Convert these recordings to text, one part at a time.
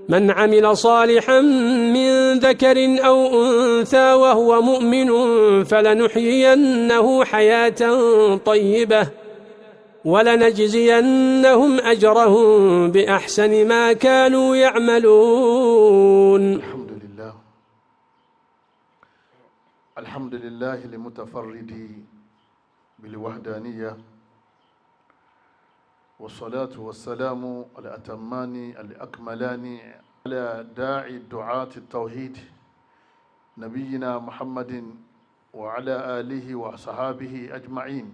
من عمل صالحا من ذكر أو أنثى وهو مؤمن فلنحيينه حياة طيبة ولنجزينهم أجرهم بأحسن ما كانوا يعملون. الحمد لله، الحمد لله المتفرد بالوحدانية، والصلاة والسلام الأتمان الأكملان على داعي دعاة التوحيد نبينا محمد وعلى آله وصحابه أجمعين.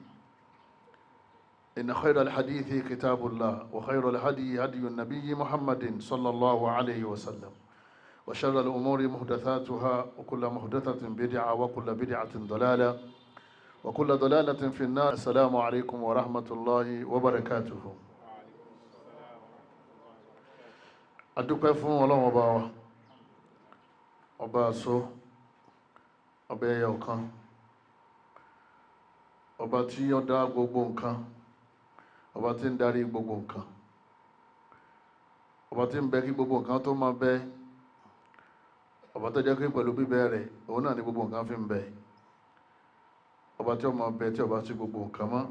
إن خير الحديث كتاب الله، وخير الهدي هدي النبي محمد صلى الله عليه وسلم، وشر الأمور محدثاتها، وكل محدثة بدعة، وكل بدعة ضلالة، وكل ضلالة في النار. السلام عليكم ورحمة الله وبركاته. Adúpẹ́ fún Ọlọ́run ọba wa, ọba àṣọ, ọba ẹyọ kan, ọba tí ó dá gbogbo nǹkan, ọba tí ń darí gbogbo nǹkan, ọba tí ń bẹ kí gbogbo nǹkan tó máa bẹ, ọba tó jẹ́ pé pẹ̀lú bíbẹ rẹ̀ òun náà ni gbogbo nǹkan fi ń bẹ, ọba tí ó máa bẹ tí ọba sí gbogbo nǹkan mọ́,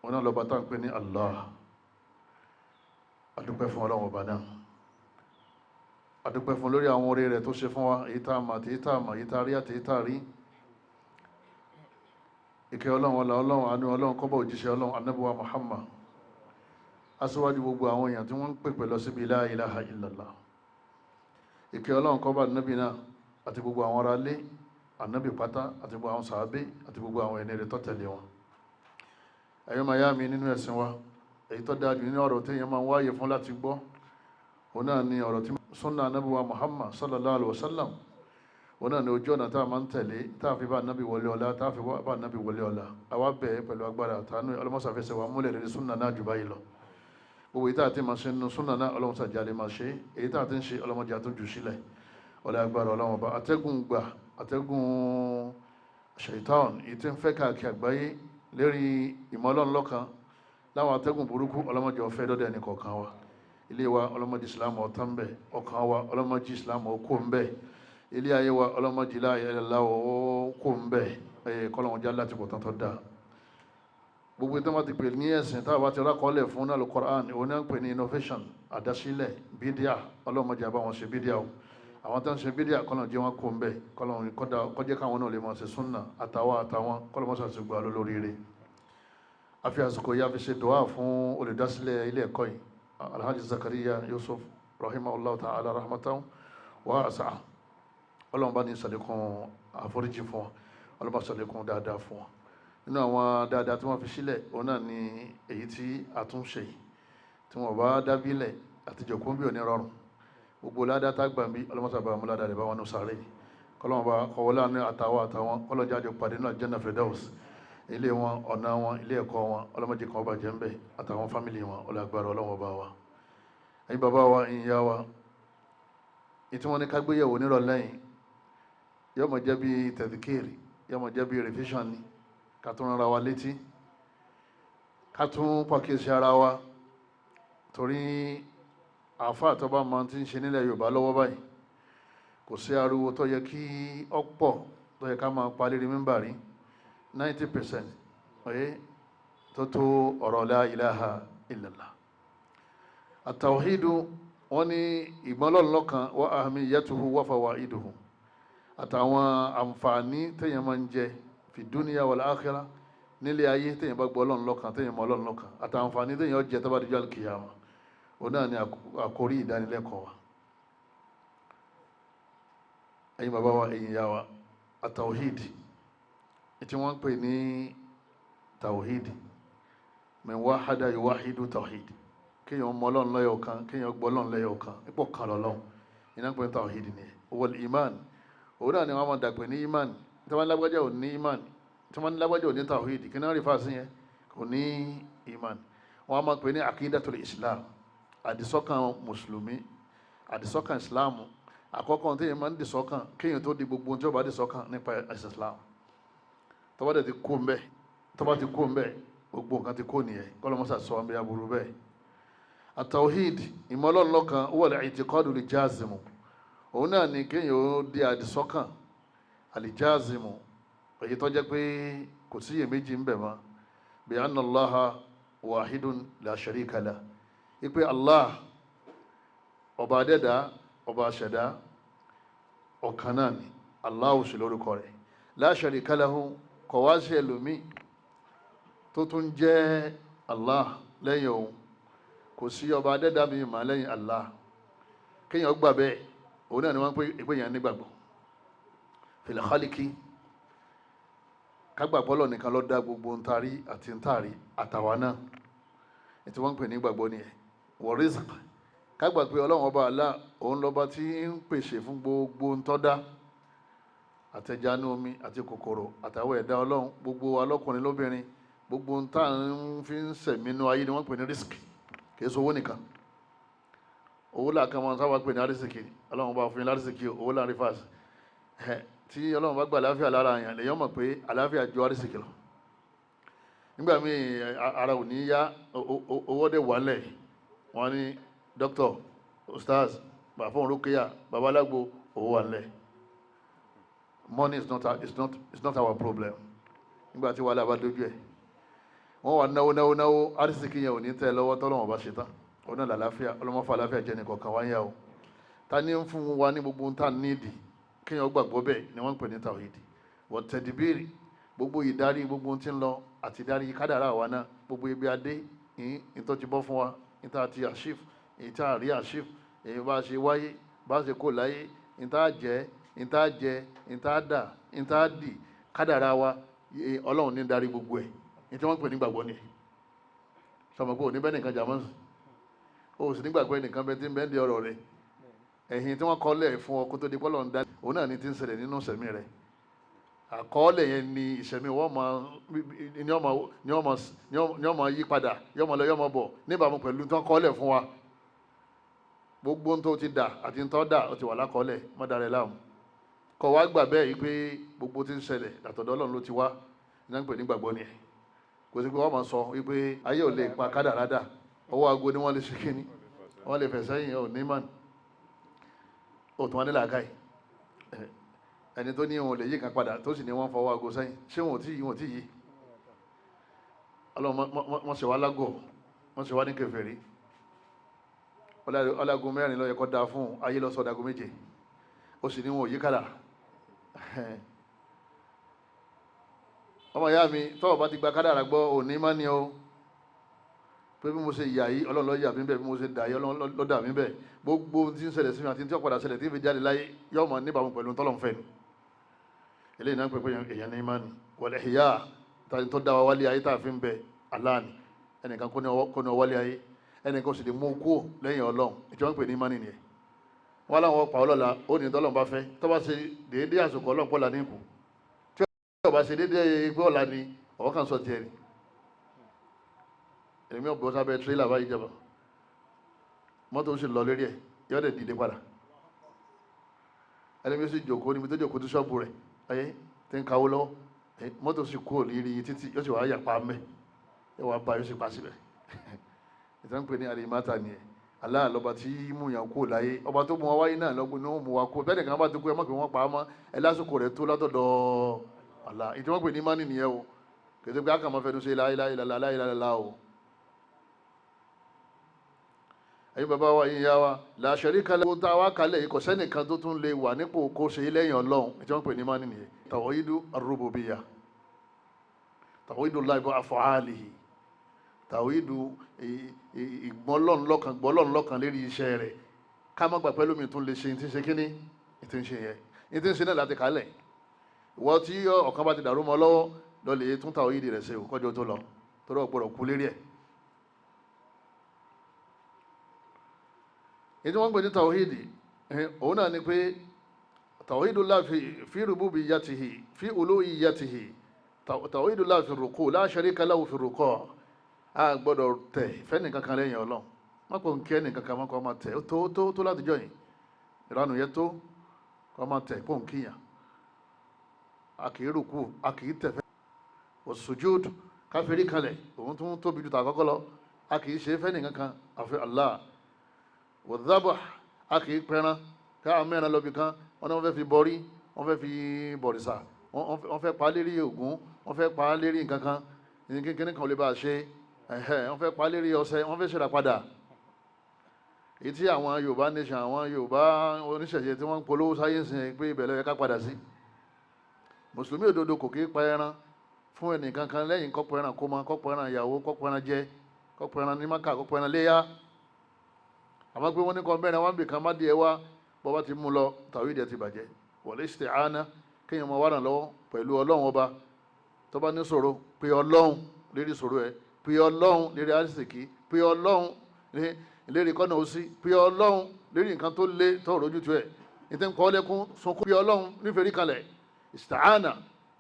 òun náà lọ́ba tá à ń pè ní Allah. Adúpẹ́ fún Ọlọ́run ọba náà, adúpẹ́ fún lórí àwọn oore rẹ̀ tó ṣe fún wa, èyí tá a mọ̀ àti èyí tá a mọ̀, èyí tá a rí àti èyí tá a rí. Ìkẹ́ Ọlọ́run, ọlá Ọlọ́run, àánú Ọlọ́run kó bá òjíṣẹ́ Ọlọ́run Ànábì wa Muhammad, aṣíwájú gbogbo àwọn èèyàn tí wọ́n ń pèpè lọ síbi la ilaha illallah. Ìkẹ́ Ọlọ́run kó bá Ànábì náà àti gbogbo àwọn ará ilé Ànábì pátá àti gbogbo àwọn sàábé àti gbogbo àwọn ẹni rẹ̀ tó tẹ̀lé wọn. Ẹ̀yọ́ máa yá mi nínú ẹ̀sìn wa, èyí tó dáa jù nínú ọ̀rọ̀ téèyàn máa ń wáyé fún láti gbọ́, òun náà ni ọ̀rọ̀ tí sunna Ànábì wa Muhammad sallallahu alaihi wasallam, òun náà ni ojú ọ̀nà tá a máa ń tẹ̀lé, tá a fi bá Ànábì wọlé ọlá, tá a fi bá Ànábì wọlé ọlá. Àwa bẹ̀ẹ́ pẹ̀lú agbára àtàánú ọlọ́mọsàfẹsẹ̀ wa múlẹ̀ lórí sunna náà jù báyìí lọ. Gbogbo èyí tá a ti máa ṣe nínú sunna náà, ọlọ́mọsàjà lè máa ṣe, èyí tá a ti ń ṣe ọlọ́mọdé àtúnjù sílẹ̀. Ọlá agbára Ọlọ́run ọba, atẹ́gùn gbà, atẹ́gùn ṣaitan èyí tí ń fẹ́ káàkiri àgbáyé lérí ìmọ̀ Ọlọ́run lọ́kan láwọn atẹ́gùn burúkú, ọlọ́mọdé ọ̀fẹ́ dọ́dọ̀ ẹnì kọ̀ọ̀kan wa. Ilé wa ọlọ́mọdé Islam ọ̀tá ń bẹ, ọkàn wa ọlọ́mọdé Islam ọkọ̀ ń bẹ, ilé ayé wa ọlọ́mọdé láyé ọkọ̀ ń bẹ, kọ́lọ́mọdé láti bọ̀ tán tó dáa. Gbogbo ìtàn bá ti pè ní ẹ̀sìn táwa bá ti rákọ́lẹ̀ fún náà Al-Qur'an, òun náà ń pè ní innovation, àdásílẹ̀, bídíà. Ọlọ́mọdé àbáwọn ṣe bídíà o. Àwọn tó ń ṣe bídíà kọ́lọ́n jẹ́ wọn kó ń bẹ, kọ́lọ́n kọjẹ́ káwọn náà lè máa ṣe súnà àtàwọn àtàwọn kọ́lọ́mọṣà ti gbà lóríire. Afi àsìkò yìí a fi ṣe dùwà fún olùdásílẹ̀ ilé ẹ̀kọ́ yìí, Alhaji Zakariya Yusuf rahimahullah ta'ala rahmatan wasi'a. Ọlọ́run bá ní ṣàlékún àforíjì fún wọn, Ọlọ́run bá ṣàlékún dáadáa fún wọn. Nínú àwọn dáadáa tí wọ́n fi sílẹ̀, òun náà ni èyí tí a tún ṣe yìí, tí wọ́n bá dábílẹ̀ àtijọ́ kún bí òní rọrùn. Gbogbo ládàá tá gbà mí, ọlọ́mọṣà bá mú ládàá rẹ̀ bá wọn nù sáré. Kọ́lọ́mọ bá kọ́wọ́lá ní àtàwọn àtàwọn, kọ́lọ́jà jọ pàdé náà Janna Firdaus. Ilé wọn, ọ̀nà wọn, ilé ẹ̀kọ́ wọn, ọlọ́mọdé kan ọba jẹ́ ń bẹ̀, àtàwọn fámìlì wọn, ọlọ́gbàrá Ọlọ́run ọba wa. Ẹ̀yin bàbá wa, ẹ̀yin ìyá wa, ìtí wọn ní ká gbéyẹ̀wò nírọ̀lẹ́ yìí yóò máa jẹ́ bí tẹ̀síkìrì, yóò máa jẹ́ bí revision ni, ká tún rárá wa létí, ká tún pàkíyèsí ara wa, torí àáfàá tó bá máa ti ń ṣe nílẹ̀ Yorùbá lọ́wọ́ báyìí, kò sí ariwo tó yẹ kí ọ̀pọ̀ tó yẹ ká máa pa lérí mímbàrí 90% oye tó tó ọ̀rọ̀ la ilaha illallah. Àtàwíìdù, wọ́n ní ìgbọ́nlọ́lọ́kan, wa ahmiyatuhu wa fawaiduhu, àtàwọn àǹfààní téèyàn máa ń jẹ fi dunya wal akhirah, nílé ayé téèyàn bá gbọ́ Ọlọ́run lọ́kan, téèyàn mọ̀ Ọlọ́run lọ́kan, àtàwọn àǹfààní téèyàn jẹ tó bá dijọ́ al-qiyamah, òun náà ni àkórí ìdánilẹ́kọ̀ọ́ wa. Ẹ̀yin bàbá wa, ẹ̀yin ìyá wa, àtàwíìdì tí wọ́n ń pè ní tawhidi, min wahada yuwahidu tawhidi, kéèyàn mọ Ọlọ́run lẹ́yọ̀ kan, kéèyàn gbọ́ Ọlọ́run lẹ́yọ̀ kan, ipò kan lọ́lọ́run, iná pè ní tawhidi nìyẹn. Wal iman, òun náà ni wọ́n máa dàpè ní iman. Tí wọ́n lágbájá ò ní iman, tí wọ́n lágbájá ò ní tawhidi, kí náà rí fásí yẹn kò ní iman. Wọ́n máa pè ní aqidatul islam, àdìsọ́kàn mùsùlùmí, àdìsọ́kàn islam. Àkọ́kọ́ téèyàn máa ń dìsọ́kàn kéèyàn tó di gbogbo tí ó bá dìsọ́kàn nípa ẹ̀sìn islam, tọ́ba dẹ̀ ti kó ń bẹ́, tọ́ba ti kó ń bẹ́, gbogbo nǹkan ti kó nìyẹn. Kọ́lọ́mọ́sà sọ ọ́n bí aburú bẹ́ẹ̀. Àtàwíìd, ìmọ̀lọ́lọ́kan, wal i'tiqadu al-jazimu, òun náà ni kéèyàn ó di àdìsọ́kàn al-jazimu, èyí tó jẹ́ pé kò sí iyèméjì ń bẹ̀ mọ́, bí anna Allaha wahidun la sharika lah, ipe Allah ọba adẹ́dá, ọba aṣẹ̀dá, ọ̀kan náà ni Allah sì lórúkọ rẹ̀, la sharika lahu, kò wá sí ẹlòmíì tó tún jẹ́ Allah lẹ́yìn òun, kò sí ọba adẹ́dá mi mà lẹ́yìn Allah. Kéèyàn gbà bẹ́ẹ̀, òun náà ni wọ́n ń pè yàn nígbàgbọ́. Fil khaliki, kágbà pọ́lọ̀ nìkan ló dá gbogbo ntarí àti ntarí àtàwa náà, ètò wọ́n ń pè nígbàgbọ́ nìyẹn. Wa rizq, kágbà pé Ọlọ́run ọba Allah òun lọ́ba tí ń pèsè fún gbogbo ntọ́dá, àtẹ̀jánú omi àti kòkòrò àtàwọn ẹ̀dá Ọlọ́run, gbogbo wa lọ́kùnrin lóbìnrin, gbogbo ntá ń fi ń sẹ̀mínú ayé ni wọ́n pè ní risk. Kì í sọ owó nìkan, owó làákan máa ń sábà pè ní arísìkì. Ọlọ́run bá fún yín lárísìkì, owó láàrin fàṣ tí Ọlọ́run bá gba àláfíà lára àyàn, lèyàn mọ̀ pé àláfíà ju arísìkì lọ. Nígbà míì ara ò ní yá, owó dẹ̀ wálẹ̀, wọ́n ní dókítà, ustaz, bàbá òrókèyà, babaláwo, owó wálẹ̀. Money is not our problem. Nígbà tí wàhálà bá dójú ẹ̀, wọ́n wà náwó náwó náwó, arísìkì yẹn ò ní tẹ́ lọ́wọ́ tọ́lọ́wọ́n bá ṣe tán. Ọ̀nà làlàáfíà, ọlọ́mọ́fà àlàáfíà jẹ́ nìkọ̀ọ̀kan wáyé o. Ta ní ń fún wa ní gbogbo ta nídìí, kéèyàn gbàgbọ́ bẹ́ẹ̀ ni wọ́n ń pè ní tàwídì. Wọ́n tẹ̀díbìrì, gbogbo ìdarí gbogbo tí ń lọ àti ìdarí kádàrá wa náà, gbogbo ibi adé, ìtọ́ ti bọ́ fún wa, ìta àti àṣìf, ìta àrí àṣìf, èyí bá ṣe wáyé, bá ṣe kó láyé, ìta jẹ, ìta jẹ, ìta dà, ìta dì, kádàrá wa, Ọlọ́run ní darí gbogbo ẹ̀. Ní tí wọ́n ń pè ní gbàgbọ́ ni. Sọmọ pé òní bẹ́ẹ̀ nìkan jà mọ́sùn, o sì nígbàgbọ́ ẹnìkan bẹ́ẹ̀ tí ń bẹ́ẹ̀ di ọ̀rọ̀ rẹ̀, ẹ̀yìn tí wọ́n kọ́lẹ̀ fún ọ kó tó di pọ́lọ̀ ń dá, òun náà ni ti ń ṣẹlẹ̀ nínú ìṣẹ̀mí rẹ̀. Àkọọ́lẹ̀ yẹn ni ìṣẹ̀mí wọ́n máa ní ọmọ yí padà, yọmọ lọ yọmọ bọ̀ níbàámu pẹ̀lú tí wọ́n kọ́lẹ̀ fún wa. Gbogbo tó ti dà àti tó dà ó ti wà lákọọ́lẹ̀, má darẹ̀ láàmú. Kọ́ wa gbà bẹ́ẹ̀ yìí pé gbogbo tí ń ṣẹlẹ̀ látọ̀dọ̀ Ọlọ́run ló ti wá, ní wọ́n ń pè ní gbàgbọ́ ni. Kò sí pé wọ́n máa sọ wípé ayé ò lè pa kádàrádà, ọwọ́ aago ni wọ́n lè ṣe kíní, wọ́n lè fẹ̀ sẹ́yìn. Ò ní mọ̀n, ó tún wá ní làákàyè. Ẹni tó ní òun lè yí kan padà, tó sì ní wọ́n fọwọ́ aago sẹ́yìn, ṣé wọn ò tí yí, wọn ò tí yí? Ọlọ́run wọ́n ṣe wá lágọ̀, wọ́n ṣe wá ní kèfèrí. Ọlágun 4 ló yẹ kó dáa fún ayé, lọ́sọ̀ọ́ dago 7, ó sì ní wọn ò yí kàdà. Ọmọ ìyá mi, tọ́wọ́ bá ti gba kádàrà gbọ́, òní má ní o pé bí mo ṣe yà yí, Ọlọ́run ló yà mí bẹ́ẹ̀, bí mo ṣe dà yí, Ọlọ́run ló dà mí bẹ́ẹ̀. Gbogbo ohun tí ń ṣẹlẹ̀ sí mi àti tí ó padà ṣẹlẹ̀ tí ń fi jáde láyé, yóò mọ̀ níbàámu pẹ̀lú tọ́lọ́run fẹ́ ni. Eléyìí náà pé pé èèyàn ní má ní. Wal ihya, tani tó dá wa wálé ayé tá a fi ń bẹ? Allah ni. Ẹnìkan kó ní ọ wálé ayé, ẹnìkan sì lè mú kú lẹ́yìn Ọlọ́run. Ìjọba ń pè ní má nìyẹn. Wọn láwọn pa ọlọ́la, ó ní tọ́lọ́run bá fẹ́, tó bá ṣe déédéé àsìkò Ọlọ́run pọ̀ là ní ìkù, tí ó bá ṣe déédéé pé ọ̀la ni ọ̀wọ́ kan sọ tiẹ̀ ni. Èmi ò bọ́ sábẹ́ tírélà báyìí jẹba, mọ́tò sì lọ lérí ẹ̀, yọ́ dẹ̀ dìde padà. Ẹni bí ó sì jòkó níbi tó jòkó tó ṣọ́ọ̀bù rẹ̀ ayé tí ń kawó lọ́wọ́, mọ́tò sì kú òlírí títí, yóò sì wá yà pa mẹ́, yóò wá bá, yóò sì pa síbẹ̀. Ìtàn pé ní àlèmátà nìyẹn. Allah lọba tí mú yàn kú láyé, ọba tó mú wa wáyé náà lọ́gbọ́n ní ó mú wa kú. Bẹ́ẹ̀ nìkan bá ti kú, ẹ má pé wọ́n pa á mọ́ ẹ, lásìkò rẹ̀ tó látọ̀dọ̀ Allah. Ìtí wọ́n pè ní mánì nìyẹn o. Kìí pé àkàmọ́ fẹnu ṣe la ilaha illallah, la ilaha illallah o. Ẹ̀yin bàbá wa, yín yá wa, la sharika lahu, tá a wá kalẹ̀ yìí, kò sẹ́nìkan tó tún lè wà nípò kó ṣe lẹ́yìn Ọlọ́run. Ìtí wọ́n pè ní mánì nìyẹn. Tawhidu ar-rububiyyah, tawhidullahi bi af'alihi, tàwídù ìgbọ́lọ́nlọ́kan, gbọ́lọ́nlọ́kan lérí iṣẹ́ rẹ̀. Ká má gbà pẹ́lú mi tún lè ṣe tí ń ṣe kíní, tí ń ṣe yẹn, tí ń ṣe náà láti kálẹ̀. Ìwọ tí ọ̀kan bá ti dàrú mọ́ lọ́wọ́, lọ lè tún tàwídì rẹ̀ ṣe ò kọjọ tó lọ, torí ọ̀gbọ̀rọ̀ kú lérí ẹ̀. Èyí tí wọ́n ń pè ní tàwídì, òun náà ni pé tawhidullah fi rububiyyatihi, fi uluhiyyatihi, tawhidullah fi ruku, la sharika lahu fi ruku. A gbọ́dọ̀ tẹ̀ fẹ́ni kankan lẹ́yìn Ọlọ́run. Má kò ń kí ẹnì kankan, má kò máa tẹ̀ ó tó tó tó látijọ́ yìí, ìranù yẹn tó kò máa tẹ̀ kó ń kíyàn. A kì í rúkú, a kì í tẹ̀ fẹ́. Òsùjúd, káfírí kalẹ̀, òun tún tóbi ju tàkọ́kọ́ lọ. A kì í ṣe fẹ́ nìkan kan àfi Allah. Wàdábà, a kì í pẹran ká mẹ́ran lọ́bì kan, wọ́n ní wọ́n fẹ́ fi bọrí, wọ́n fẹ́ fi bọ̀rìṣà, wọ́n fẹ́ pa á lérí Ògún, wọ́n fẹ́ pa á lérí nǹkan kan, kíní kan ò lè bá a ṣe, wọ́n fẹ́ pa á lérí ọṣẹ, wọ́n fẹ́ ṣèrà padà. Èyí tí àwọn Yorùbá nation, àwọn Yorùbá oníṣẹ̀ṣe tí wọ́n ń polówó sáyé ń sìn pé ibẹ̀ ló yẹ ká padà sí. Mùsùlùmí òdodo kò kí pa ẹran fún ẹnìkan kan lẹ́yìn kó pa ẹran kó mọ, kó pa ẹran ìyàwó, kó pa ẹran jẹ, kó pa ẹran ní Mákà, kó pa ẹran léyà. Àmọ́ pé wọ́n ní kọ́ mẹ́rin wọ́n bì kan má díẹ̀ wá, bọ́ bá ti mú lọ tàwí ìdẹ̀ ti bàjẹ́. Wal isti'ana, kéèyàn máa wá ràn lọ́wọ́ pẹ̀lú Ọlọ́run ọba. Tó bá ní ṣòro, pé Ọlọ́run lérí ṣòro ẹ̀, pé Ọlọ́run lérí àrísìkí, pé Ọlọ́run lérí kọ́nà òsì, pé Ọlọ́run lérí nǹkan tó lé tó rójú tu ẹ̀, ní tí ń kọ́ lẹ́kún sunkún, pé Ọlọ́run nífẹ̀ẹ́ kalẹ̀. Isti'ana,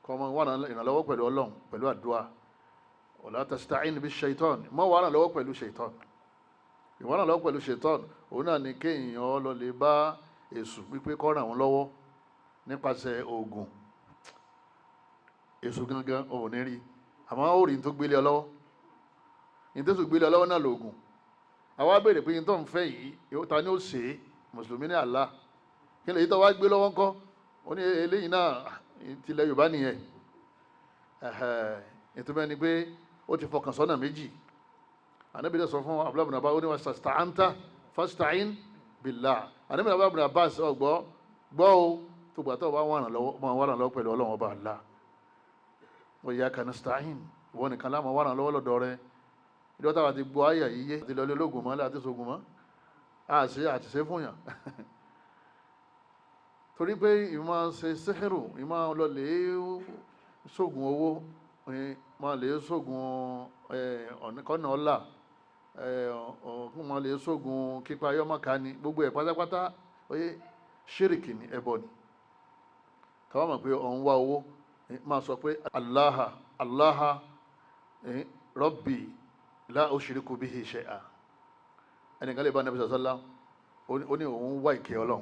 kọ́ ọmọ wà ìrànlọ́wọ́ pẹ̀lú Ọlọ́run pẹ̀lú àdúrà. Wala tasta'in bi shaitan, mọ́ wà ìrànlọ́wọ́ pẹ̀lú shaitan. Ìwà ìrànlọ́wọ́ pẹ̀lú shaitan òun náà ni kéèyàn lọ lè bá èṣù pípé kó ràn wọ́n lọ́wọ́ nípasẹ̀ oògùn. Èṣù gangan ò ní rí, àmọ́ ó rí ní tó gbélé ọ lọ́wọ́, ní tó gbélé ọ lọ́wọ́ náà lóògùn. Àwa béèrè pé ní tó ń fẹ́ yìí ta ni ó ṣe é? Mùsùlùmí ní Allah. Kí lè yí tó wá gbé lọ́wọ́ ńkọ́? Ó ní eléyìí náà tilẹ̀ Yorùbá nìyẹn. Ìtumọ̀ ni pé ó ti fọkàn sọ́nà méjì. Ànábì dẹ̀ sọ fún Abdullahi ibn Abbas, ó ní wasta'anta fasta'in billah. Ànábì ibn Abbas ọgbọ́ gbọ́ o, tó gbà tó bá wà ràn lọ́wọ́, máa wà ràn lọ́wọ́ pẹ̀lú Ọlọ́run ọba Allah. Wa iyyaka nasta'in, ìwọ nìkan la máa wà ràn lọ́wọ́ lọ́dọ̀ rẹ. Ìjọ táwa ti gbọ́ àyà yíyé àti lọlé ológun mọ́ láti sógun mọ́, àṣe àtìṣe fún yàn. Torí pé ìmọ̀ ṣe sẹ́hìrù, ìmọ̀ lọlé sógun owó, ìmọ̀ lè sógun ọ̀nìkọ́nà ọ̀la, ìmọ̀ lè sógun kípa ayọ́mọ̀ká ni, gbogbo ẹ̀ pátápátá oyè ṣírìkì ni, ẹbọ ni. Káwá mọ̀ pé òun wá owó, máa sọ pé Allaha Allaha Rabbi la ushriku bihi shay'a. Ẹnìkan lè bá Ànábì sàlá, ó ní òun wá ìkẹ́ Ọlọ́run.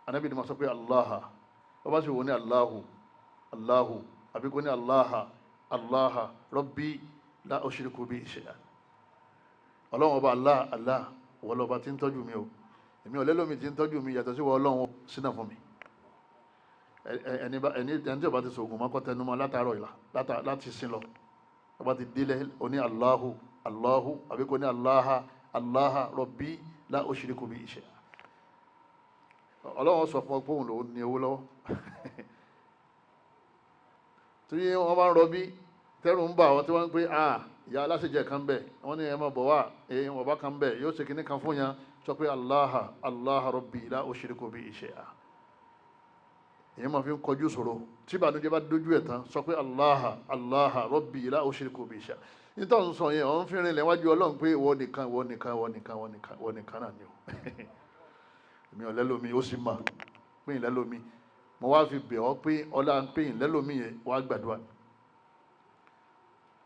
Ànábì ni máa sọ pé Allaha, ó bá sì wò ní Allahu Allahu, àbí kò ní Allaha Allaha Rabbi la ushriku bihi shay'a. Ọlọ́run ọba Allah Allah, wọ́n lọ́ba tí ń tọ́jú mi o, èmi ò lẹ́lómi tí ń tọ́jú mi yàtọ̀ sí wọ́n Ọlọ́run sínà fún mi. Ẹni tí ó bá ti sògùn mọ́ kọ́ tẹnumọ́ látàárọ̀ ìlà láti sin lọ, ọba ti délẹ̀ oní Allahu Allahu, àbí kò ní Allaha Allaha Rabbi la ushriku bihi shay'a. Ọlọ́run sọ fún ọ pé òun lòún ní owó lọ́wọ́. Tí wọ́n bá ń rọbí tẹ́rù ń bà wọ́n, tí wọ́n ń pè à ìyá aláṣẹjẹ kan bẹ̀, wọ́n ní ẹ máa bọ̀ wá, èèyàn bàbá kan bẹ̀ yóò ṣe kinní kan fún yẹn, sọ pé Allaha Allaha Rabbi la ushriku bihi shay'a. Èyí máa fi ń kọjú sọ̀rọ̀ tí ìbànújẹ́ bá dójú ẹ̀ tán, sọ pé Allaha Allaha Rabbi la ushriku bihi shay'a. Nítorí òun sọ yẹn, òun fi rinlẹ̀ wájú Ọlọ́run pé ìwọ nìkan ìwọ nìkan ìwọ nìkan ìwọ nìkan ìwọ nìkan náà ni o. Èmi ò lẹ́lómi, ó sì mà pé ìlẹ́lómi, mo wá fi bẹ̀ ọ́ pé ọlá ń pè ìlẹ́lómi yẹn wá gbàdúrà.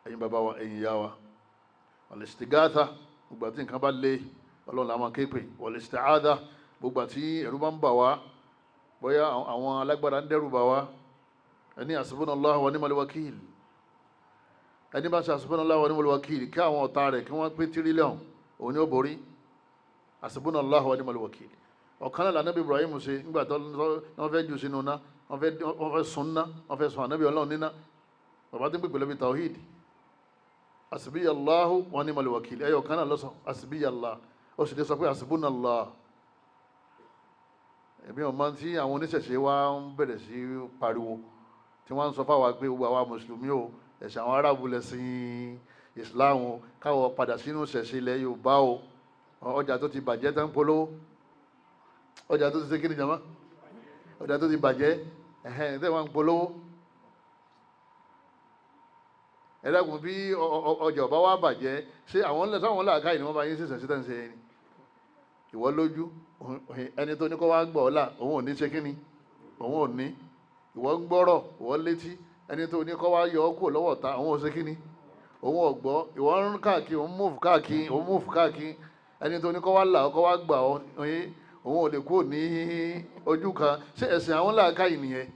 Ẹ̀yin bàbá wa, ẹ̀yin ìyá wa, al-istighatha, gbogbo àti nǹkan bá lé Ọlọ́run la máa ké pè. Wal-isti'adha, gbogbo àti ẹ̀rù bá ń bà wá, bóyá àwọn alágbára ń dẹ́rù bà wá, ẹni hasbunallahu wa ni'mal wakil. Ẹni bá ṣe hasbunallahu wa ni'mal wakil, kí àwọn ọ̀tá rẹ̀ kí wọ́n pé tírílíọ̀n, òun ni ó borí. Hasbunallahu wa ni'mal wakil. Ọ̀kan náà lànàbí Ibrahim ṣe nígbà tó wọ́n fẹ́ jù sínú ná, wọ́n fẹ́ sun ná, wọ́n fẹ́ sun ànábì Ọlọ́run níná. Bàbá tí ń pèpè lóbi tawhid, hasbiyallahu wa ni'mal wakil, ẹyọ kan náà lọ́sọ̀ hasbiyallah, ó sì lè sọ pé hasbunallah. Èmi ò mọ̀ tí àwọn oníṣẹ̀ṣe wa ń bẹ̀rẹ̀ sí pariwo tí wọ́n ń sọ fáwa pé gbogbo àwa mùsùlùmí o, ẹ̀sìn àwọn arábù lẹ̀sìn Islam o, káwọ padà sínú ìṣẹ̀ṣe ilẹ̀ Yorùbá o. Ọjà tó ti bàjẹ́ tán polówó, ọjà tó ti ṣe kíni jama, ọjà tó ti bàjẹ́ ẹ̀hẹ́n tẹ́ wọ́n ń polówó. Ẹ dákun, bí ọjà ọba wa bàjẹ́, ṣé àwọn sáwọn làákàyè ni wọ́n bá yín ṣẹ̀ṣẹ̀ sí tẹ̀ ń ṣe ni? Ìwọ lójú ẹni tó ní kó wá gbọ́ ọ́ là, òun ò ní ṣe kíni, òun ò ní. Ìwọ ń gbọ́rọ̀, ìwọ létí, ẹni tó ní kó wá yọ ọ́ kúrò lọ́wọ́ ta, òun ò ṣe kíni, òun ò gbọ́. Ìwọ ń káàkiri, òun múfù káàkiri, òun múfù káàkiri, ẹni tó ní kó wá là ọ́, kó wá gbà ọ́, òun ò lè kúrò ní ojú kan. Ṣé ẹ̀sìn àwọn làákàyè nìyẹn?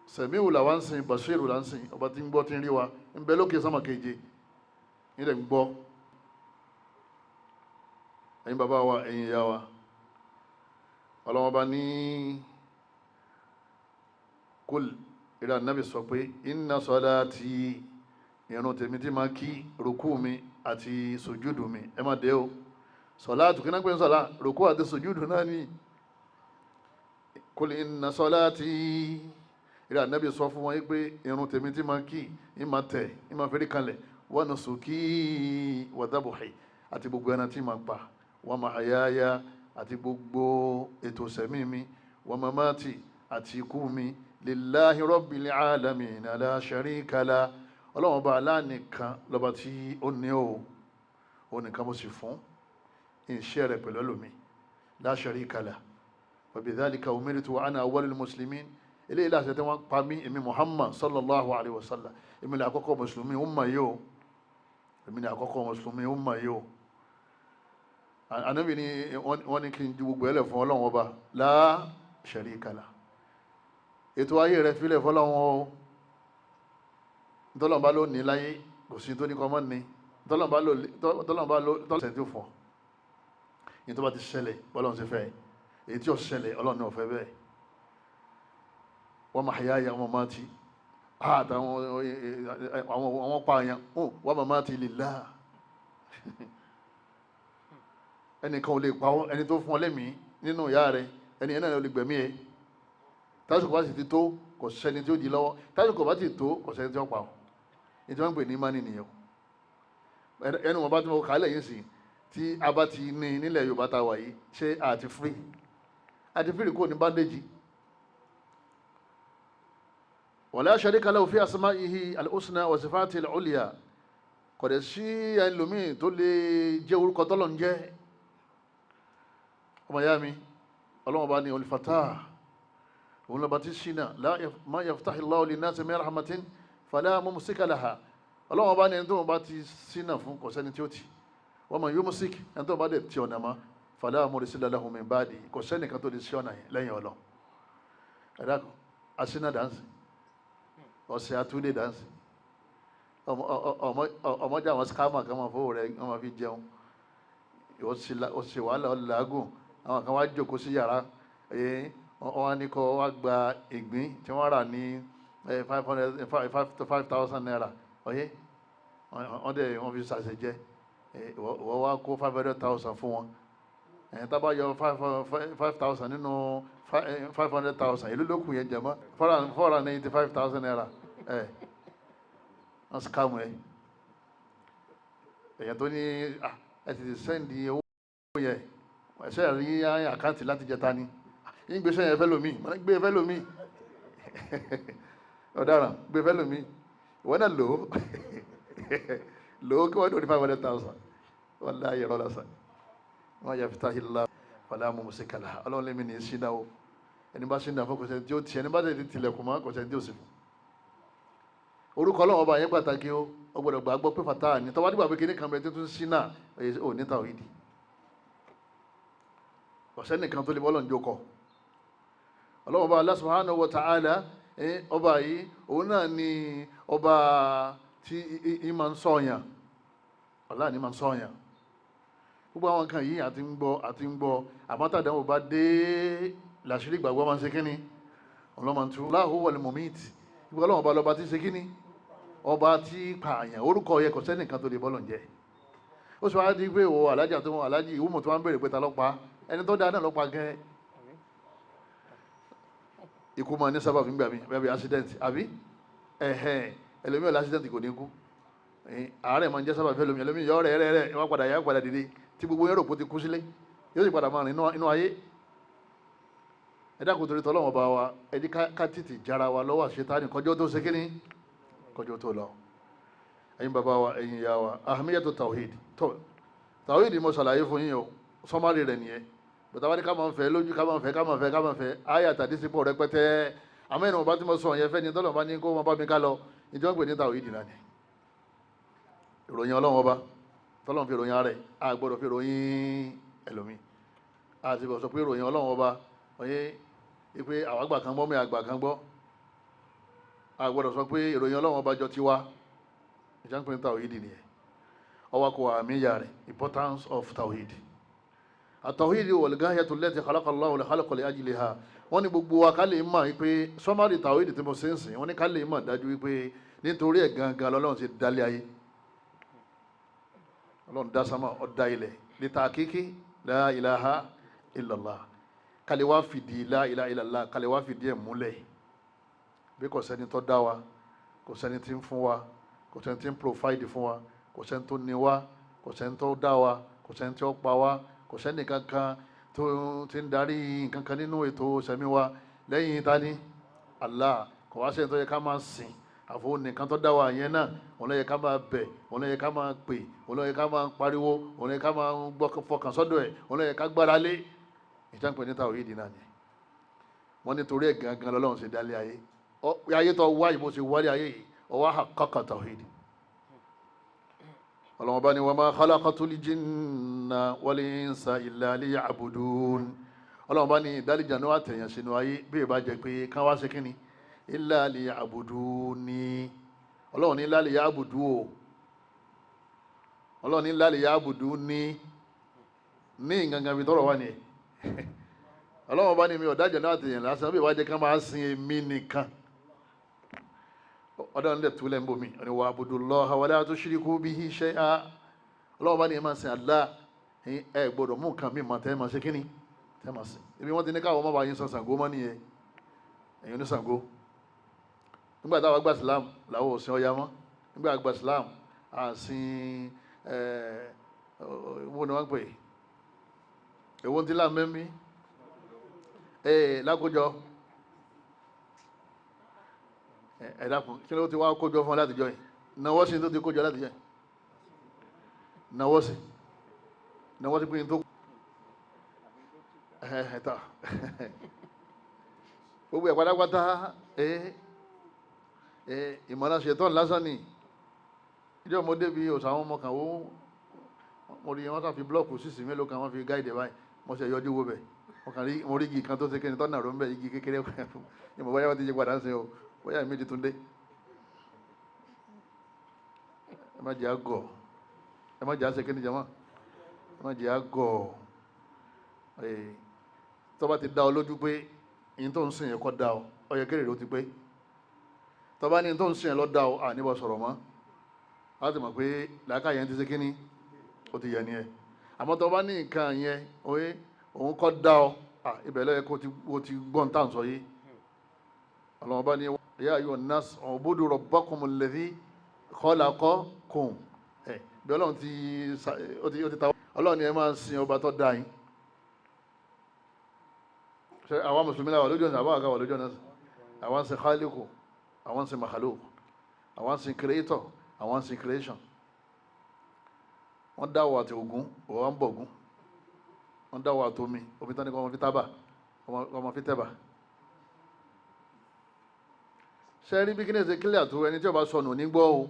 Sẹ̀míhù làwa ń sìn, Bàṣírù là ń sìn, ọba tí ń gbọ́ tí ń rí wa ń bẹ lókè sánmà keje. Nílẹ̀ ń gbọ́. Ẹ̀yin bàbá wa, ẹ̀yin ìyá wa, Ọlọ́run Ọba ní kul, ìrà nábì sọ pé inna salati, ìrun tèmi tí máa kí, rùkú mi àti sùjúdù mi. Ẹ má dé o, sọláàtù kí náà pé ń sọlá, rùkú àti sùjúdù náà ní. Kul inna salati, ìrà nábì sọ fún wọn yí pé ìrun tèmi tí máa kí, ìmá tẹ̀, ìmá fẹ́rí kanlẹ̀, wa nusuki wa dhabuhi, àti gbogbo ẹran tí máa pa, wa mahayaya, àti gbogbo ètò sẹ̀mí mi, wa mamati, àti ikú mi, lillahi rabbil alamin la sharika la. Ọlọ́run ọba aláàníkan lọ́ba tí ó ní o, ó nìkan mo sì fún iṣẹ́ rẹ̀ pẹ̀lú ẹlòmí, la sharika la, wa bidhalika umirtu wa ana awwalul muslimin. Eléyìí láṣẹ tí wọ́n pa mí, èmi Muhammad sallallahu alayhi wa sallam, èmi ni àkọ́kọ́ mùsùlùmí umma yìí o, èmi ni àkọ́kọ́ mùsùlùmí umma yìí o. Ànábì ni wọ́n ní kí n ju gbogbo ẹlẹ̀ fún Ọlọ́run ọba la sharika la. Ètò ayé rẹ̀ fílẹ̀ fọlọ́run o. Ntọ́lọ́n bá ló ní láyé, kò sí tó ní kọ́ mọ́ ní. Ntọ́lọ́n bá ló tọ́lọ́n tí ó fọ́ ní tó bá ti ṣẹlẹ̀ bọ́lọ́n ṣe fẹ́, èyí tí ó ṣẹlẹ̀ Ọlọ́run ní ó fẹ́ bẹ́ẹ̀. Wọ́n máa yá ya wọ́n máa ti àtàwọn àwọn pààyàn, wọ́n máa ti lillah. Ẹnìkan ò lè pa ọ́, ẹni tó fún ọ lẹ́mìí nínú ìyá rẹ, ẹni ẹ̀ náà lè gbẹ̀mí ẹ. Tásìkò bá sì ti tó, kò sẹ́ni tí ó di lọ́wọ́. Tásìkò bá ti tó, kò sẹ́ni tí ó pa ọ́. Ní tí wọ́n ń pè ní mánì nìyẹn. Ẹnu wọn bá tí mo kà á lẹ́yìn sí, tí a bá ti ní nílẹ̀ Yorùbá ta wà yìí, ṣé àti free? Àti free kò ní bandage. Wala sharika lahu fi asma'ihi al-husna wa sifatihi al-ulya. Kò dẹ̀ sí ẹlòmíì tó lè jẹ́ orúkọ tọ́lọ̀ ń jẹ́. Ọmọ ìyá mi, Ọlọ́run bá ní olùfàtà, òun lọ́ba tí ṣínà, ma yaftahi Allahu linnasi min rahmatin fala mumsika laha. Ọlọ́run bá ní ẹni tó wọn bá ti ṣínà fún, kò sẹ́ni tí ó ti. Wa man yumsik, ẹni tó wọn bá dẹ̀ ti ọ̀nà mọ́, fala mursila lahu min ba'di, kò sẹ́ni kan tó lè ṣí ọ̀nà yẹn lẹ́yìn Ọlọ́run. Ẹ̀dá aṣínà dáǹsì, ọ̀sẹ̀ àtúndé dáǹsì, ọmọdé àwọn skámà kan máa fowó rẹ̀ wọ́n máa fi jẹun. Ó ṣe wàhálà ọ̀làgùn, àwọn kan wá jókòó sí yàrá, wọ́n ní kó wá gba ìgbín tí wọ́n rà ní 5,000 naira, ọ̀yẹ́ wọ́n dẹ̀ wọ́n fi ṣàṣejẹ, ìwọ wá kó 500,000 fún wọn. Tá bá yọ 5,000 nínú 500,000, ìlú lókun yẹn jẹ mọ́ 495,000 naira. Wọ́n scam ẹ̀. Èyàn tó ní ẹ ti sẹ́ndì owó yẹn, ẹ̀ṣẹ́ rí àkáǹtì láti jẹta ni. Yín gbé sẹ́yìn ẹ̀fẹ́ lómi, mọ̀ ní gbé ẹ̀fẹ́ lómi. Ọ̀daràn gbé ẹ̀fẹ́ lómi. Ìwọ náà lò ó. Lò ó kí wọ́n dòrí 500,000. Wallahi irọ́ lásán. Wọ́n yà fi tahìlá fala mumsika laha. Ọlọ́run lèmi ní ṣínà o. Ẹni bá ṣínà fún kò sẹ́ni tí ó ti, ẹni bá tẹ̀lé tilẹ̀kùn mọ́ kò sẹ́ni tí ó sì fún. Orúkọ Ọlọ́run ọba yẹn pàtàkì o. Ó gbọ́dọ̀ gbàgbọ́ pé fàtà ní. Tọ́wọ́ nígbà pé kíní kan bẹ tó tún ṣínà, ò ní tàwídì. Ọ̀sẹ́ nìkan tó lè bọ́ Ọlọ́run jókòó. Ọlọ́run ọba Allah subhanahu wa ta'ala, ọba yìí, òun náà ni ọba tí í máa ń sọ̀yàn. Ọlá ni máa ń sọ̀yàn. Gbogbo àwọn kan yìí àti ń gbọ́, àti ń gbọ́. Àmọ́ tàdánwò bá dé, làṣírí ìgbàgbọ́ máa ń ṣe kíni? Ọlọ́run máa ń tú. Allahu wal mumit. Ìgbà Ọlọ́run ọba lọba tí ń ṣe kíni? Ọba tí pààyàn. Orúkọ yẹ kò sẹ́nìkan tó lè bọ́ Ọlọ́run jẹ́. Ó sọ wá di pé òwò alájà tó wọn alájì ìwúmọ̀ tó wá ń béèrè pé ta ló pa? Ẹni tó dáa náà ló pa gẹ́. Ikú máa ní sábàbí ńgbà mí, bẹ́ẹ̀ bí accident, àbí? Ẹ̀hẹ̀n, ẹlòmíì ọ̀la accident kò ní kú. Àárẹ̀ máa ń jẹ́ sábàbí ẹlòmíì, ẹlòmíì yọ rẹ̀ rẹ̀ rẹ̀, wọ́n padà yá padà dìde. Tí gbogbo yẹn rò pé ó ti kú sílé, yóò sì padà máa rìn inú ayé. Ẹ dákun torí tọ́lọ́wọ́n bá wa, ẹ jẹ́ ká tètè jára wa lọ́wọ́ àṣetánì kọjọ́ tó ṣe kíní, kọjọ́ tó lọ. Ẹ̀yin bàbá wa, ẹ̀yin ìyá wa, ahmiyatu tawhid. Tó tawhid mo ṣàlàyé fún yín o, sọmárì rẹ̀ nìyẹn. Bàtà wá ní ká máa ń fẹ́ lójú, ká máa ń fẹ́, ká máa ń fẹ́, ká máa ń fẹ́. Ayé àtàdé sípò rẹpẹtẹ. Àmọ́ ẹni wọn bá tí mo sọ yẹn fẹ́ ni tọ́lọ̀ bá ní kó wọn bá mi ká lọ. Ìjọ ń pè ní tawhid náà ni. Ìròyìn Ọlọ́run ọba, tọ́lọ̀ ń fi ìròyìn ara ẹ̀, a gbọ́dọ̀ fi ìròyìn ẹlòmíì. A ti bọ̀ sọ pé ìròyìn Ọlọ́run ọba, oyé pé àwọn àgbà kan gbọ́ mi àgbà kan gbọ́. A gbọ́dọ̀ sọ pé ìròyìn Ọlọ́run ọba jọ tiwa. Ìjọ ń pè ní tawhid nìyẹn. Ọwọ́ kò àmìyà rẹ̀, importance of tawhid. Àtàwhid wal-ghayatu allati khalaqa Allahu al-khalqa li ajliha. Wọ́n ní gbogbo wa ká lè mọ̀ wípé sọ́márì tawhid tí mo ṣe ń sìn, wọ́n ní ká lè mọ̀ dájú wípé nítorí ẹ̀ gangan lọ́lọ́run ti dálé ayé. Ọlọ́run dá sámà, ó dá ilẹ̀ ní tàkíkí la ilaha illallah. Ká lè wá fìdí la ilaha illallah, ká lè wá fìdí ẹ̀ múlẹ̀ bí kò sẹ́ni tó dá wa, kò sẹ́ni tí ń fún wa, kò sẹ́ni tí ń provide fún wa, kò sẹ́ni tó ní wa, kò sẹ́ni tó dá wa, kò sẹ́ni tó pa wa, kò sẹ́ni kankan tó ti ń darí nǹkankan nínú ètò sẹ́mi wa lẹ́yìn tani Allah. Kò wá sẹ́ni tó yẹ ká máa sìn àfọ nìkan tó dá wa yẹn náà. Òun ló yẹ ká máa bẹ̀, òun ló yẹ ká máa pè, òun ló yẹ ká máa pariwo, òun ló yẹ ká máa gbọ́ fọkàn sọ́dọ̀ ẹ̀, òun ló yẹ ká gbára lé. Ìjànpẹ̀ níta òye dì náà ni wọ́n nítorí ẹ̀ gangan lọ́lọ́run ṣe dálé ayé. Ayé tó wá ìbò ṣe wálé ayé yìí, ọwọ́ àkọ́kọ́ tawhid. Ọlọ́wọ́n bá ní wa ma khalaqatul jinna wal insa illa liya'budun. Ọlọ́wọ́n bá ní ìdálìjà ní wàá tẹ̀yàn sínú ayé bí ìbá jẹ́ pé kán wá ṣe kínní illa liya'buduni. Ọlọ́wọ́n ní illa liya'budu o, Ọlọ́wọ́n ní illa liya'buduni ní gangan bí tọrọ wà ní. Ọlọ́wọ́n bá ní mi ọ̀dájà náà tẹ̀yàn lásán bí ìbá jẹ́ kán máa sin èmi nìkan. Ọ̀dọ́ nílẹ̀ túlẹ̀ ń bomi ọ̀nà wa abudullaha wa la tushriku bihi shay'a. Ọlọ́wọ́n bá ní ẹ máa sin Allah, ẹ gbọ́dọ̀ mú nǹkan mi máa tẹ́ ẹ máa ṣe kíni tẹ́ ẹ máa sin. Ibi wọ́n ti ní káwọn ọmọ bá yín san Ṣàngó mọ́ nìyẹn, ẹ̀yin ní Ṣàngó. Nígbà táwa gba Islam làwọn ò sin Ọya mọ́. Nígbà gba Islam à sin wọ́n ni wọ́n pè èwo ti là mẹ́mí lákòjọ. Ẹ dákun, kí ló ti wá kójọ fún ọ látijọ́ yìí? Náwó sí tó ti kójọ látijọ́ yìí, náwó sí, náwó sí pé tó ẹ ta gbogbo ẹ̀ pátápátá. Ìmọ̀ràn ṣetán lásán ni. Ìjọ mo débi òsàn àwọn ọmọ kan ó mo rí wọn fi blọọkù sísì mélòó kan wọ́n fi gáìdì báyìí. Mo ṣe yọjú wo bẹ̀, mo kàn rí, mo rí igi kan tó ṣe kéde tọ́nà ró ń bẹ̀, igi kékeré. Ìmọ̀ bóyá wọ́n ti yí padà ń sin o, bóyá ìmí ti tún dé. Ẹ má jẹ́ àgọ̀, ẹ má jẹ́ àṣẹ kéde jama, ẹ má jẹ́ àgọ̀. Tó bá ti dá ọ lójú pé ìyẹn tó ń sìn yẹn kọ́ dá ọ, ó yẹ kéré ló ti pé. Tó bá ní tó ń sìn yẹn lọ dá ọ, à níbọ̀ sọ̀rọ̀ mọ́, láti mọ̀ pé làákà yẹn ti ṣe kíní, ó ti yẹ ni ẹ. Àmọ́ tó bá ní nǹkan yẹn oye òun kọ́ dá ọ, ibẹ̀ ló yẹ kó ti gbọ́n tá à ń sọ yìí. Ọlọ́run bá ní ya ayyuhan nas ubudu rabbakumul ladhi khalaqakum. Bí Ọlọ́run ti ta Ọlọ́run ni ẹ máa sin ọba tó dá yín. Àwọn mùsùlùmí làwà lójú ọ̀nà, àwọn àgàwà lójú ọ̀nà. Àwọn ń sin khaliqu, àwọn ń sin makhluq, àwọn ń sin creator, àwọn ń sin creation. Wọ́n dáwọ̀ àti Ògún, òwò ń bọ̀ Ògún. Wọ́n dáwọ̀ àti omi, omi tán ní kọ́ ọmọ fi tábà, ọmọ fi tẹ́bà. Ṣe rí bí kí ní ṣe kílẹ̀ tó ẹni tí ó bá sọnù ní gbọ́ o.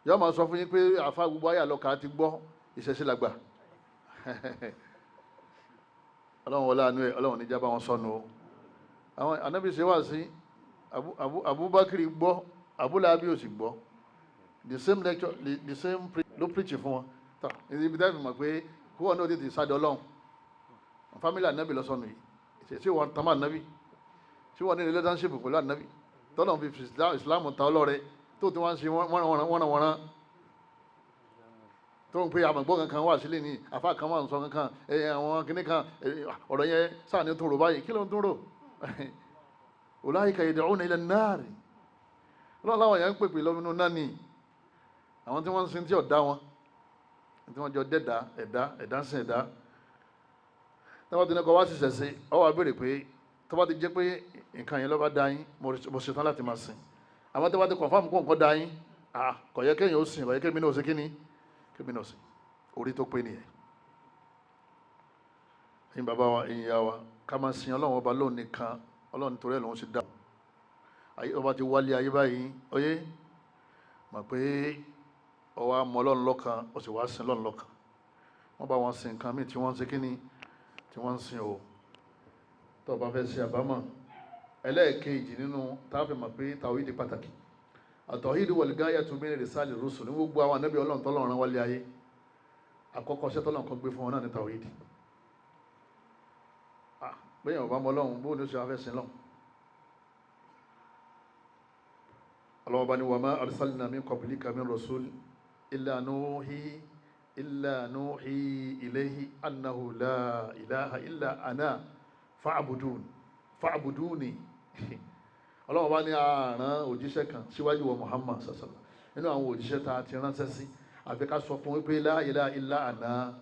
Yọ́ máa sọ fún yín pé àfa gbogbo ayé àlọ́kà ti gbọ́, ìṣẹ̀ṣe làgbà. Ọlọ́run wọlé àánú ẹ̀, Ọlọ́run níjà bá wọn sọnù o. Àwọn ànábì ṣe wá sí Abubakar gbọ́, Abúlábí ò sì gbọ́. The same lecture, the same ló preach fún wọn. Tọ́ ibi tẹ́ fi mọ̀ pé kúwọ́n náà tètè sáde Ọlọ́run. Family ànábì lọ sọnù yìí. Ṣé wọn tamá ànábì? Ṣé wọn ní relationship pẹ̀lú ànábì? Tọ́lọ̀ fi Islam ta ọlọ́rẹ tó ti wá ń ṣe wọ́nranwọ́nran. Tó ń pè àmọ̀gbọ́n kankan wà sílé ní àfa kan wà ń sọ kankan, àwọn kinní kan, ọ̀rọ̀ yẹn sáà ní tó rò báyìí, kí ló ń tó rò? Ulaika yad'una ila an-nar. Ọlọ́run láwọn yẹn ń pèpè lọ́mínú náà ni àwọn tí wọ́n ń sin tí ọ̀dá wọn, tí wọ́n jọ dẹ́dà ẹ̀dá ẹ̀dá ń sin ẹ̀dá. Tí wọ́n ti ní kọ́ wá sì ṣẹ̀ṣẹ̀, ọ wá béèrè pé tó bá ti jẹ́ pé nǹkan yẹn ló bá dá yín, mo ṣetán láti máa sìn. Àwọn tó bá ti confirm kó nǹkan dá yín, kò yẹ kéèyàn ó sìn, kò yẹ kémi náà ó ṣe kíni, kémi náà ó sìn. Orí tó pé nìyẹn. Ẹ̀yin bàbá wa, ẹ̀yin ìyá wa, ká máa sin Ọlọ́run ọba lóun nìkan, Ọlọ́run nítorí ẹ̀ lòun ṣe dá. Ayé ọba ti wálé ayé báyìí, oyé mọ̀ pé ọwọ́ amọ̀ Ọlọ́run lọ́kan, ó sì wá sin Ọlọ́run lọ́kan. Wọ́n bá wọn sin nǹkan míì tí wọ́n ń ṣe kíni, tí wọ́n ń sin o. Tó o bá fẹ́ ṣe àbámọ̀, ẹlẹ́ẹ̀kejì nínú tá a fi mọ̀ pé tàwíìdì pàtàkì. At-tawhid wal-ghayatu min irsali rusul ní gbogbo àwọn ànábì Ọlọ́run tọ́lọ́run rán wálé ayé àkọ́kọ́ ṣẹ́ tọ́lọ́run kan gbé fún wọn náà ní tawhid. Bẹ́ẹ̀ ọba mọ́ Ọlọ́run bóun ló ṣe wá fẹ́ sin lọ́hùn. Ọlọ́run bá ní wa ma arsalna min qablika min rasul illa nuhi ilayhi annahu la ilaha illa ana fa'budun fa'buduni. Ọlọ́run bá ní àrán òjíṣẹ́ kan síwájú wa Muhammad sasala nínú àwọn òjíṣẹ́ tá a ti ránṣẹ́ sí àfi ká sọ fún wípé la ilaha illa ana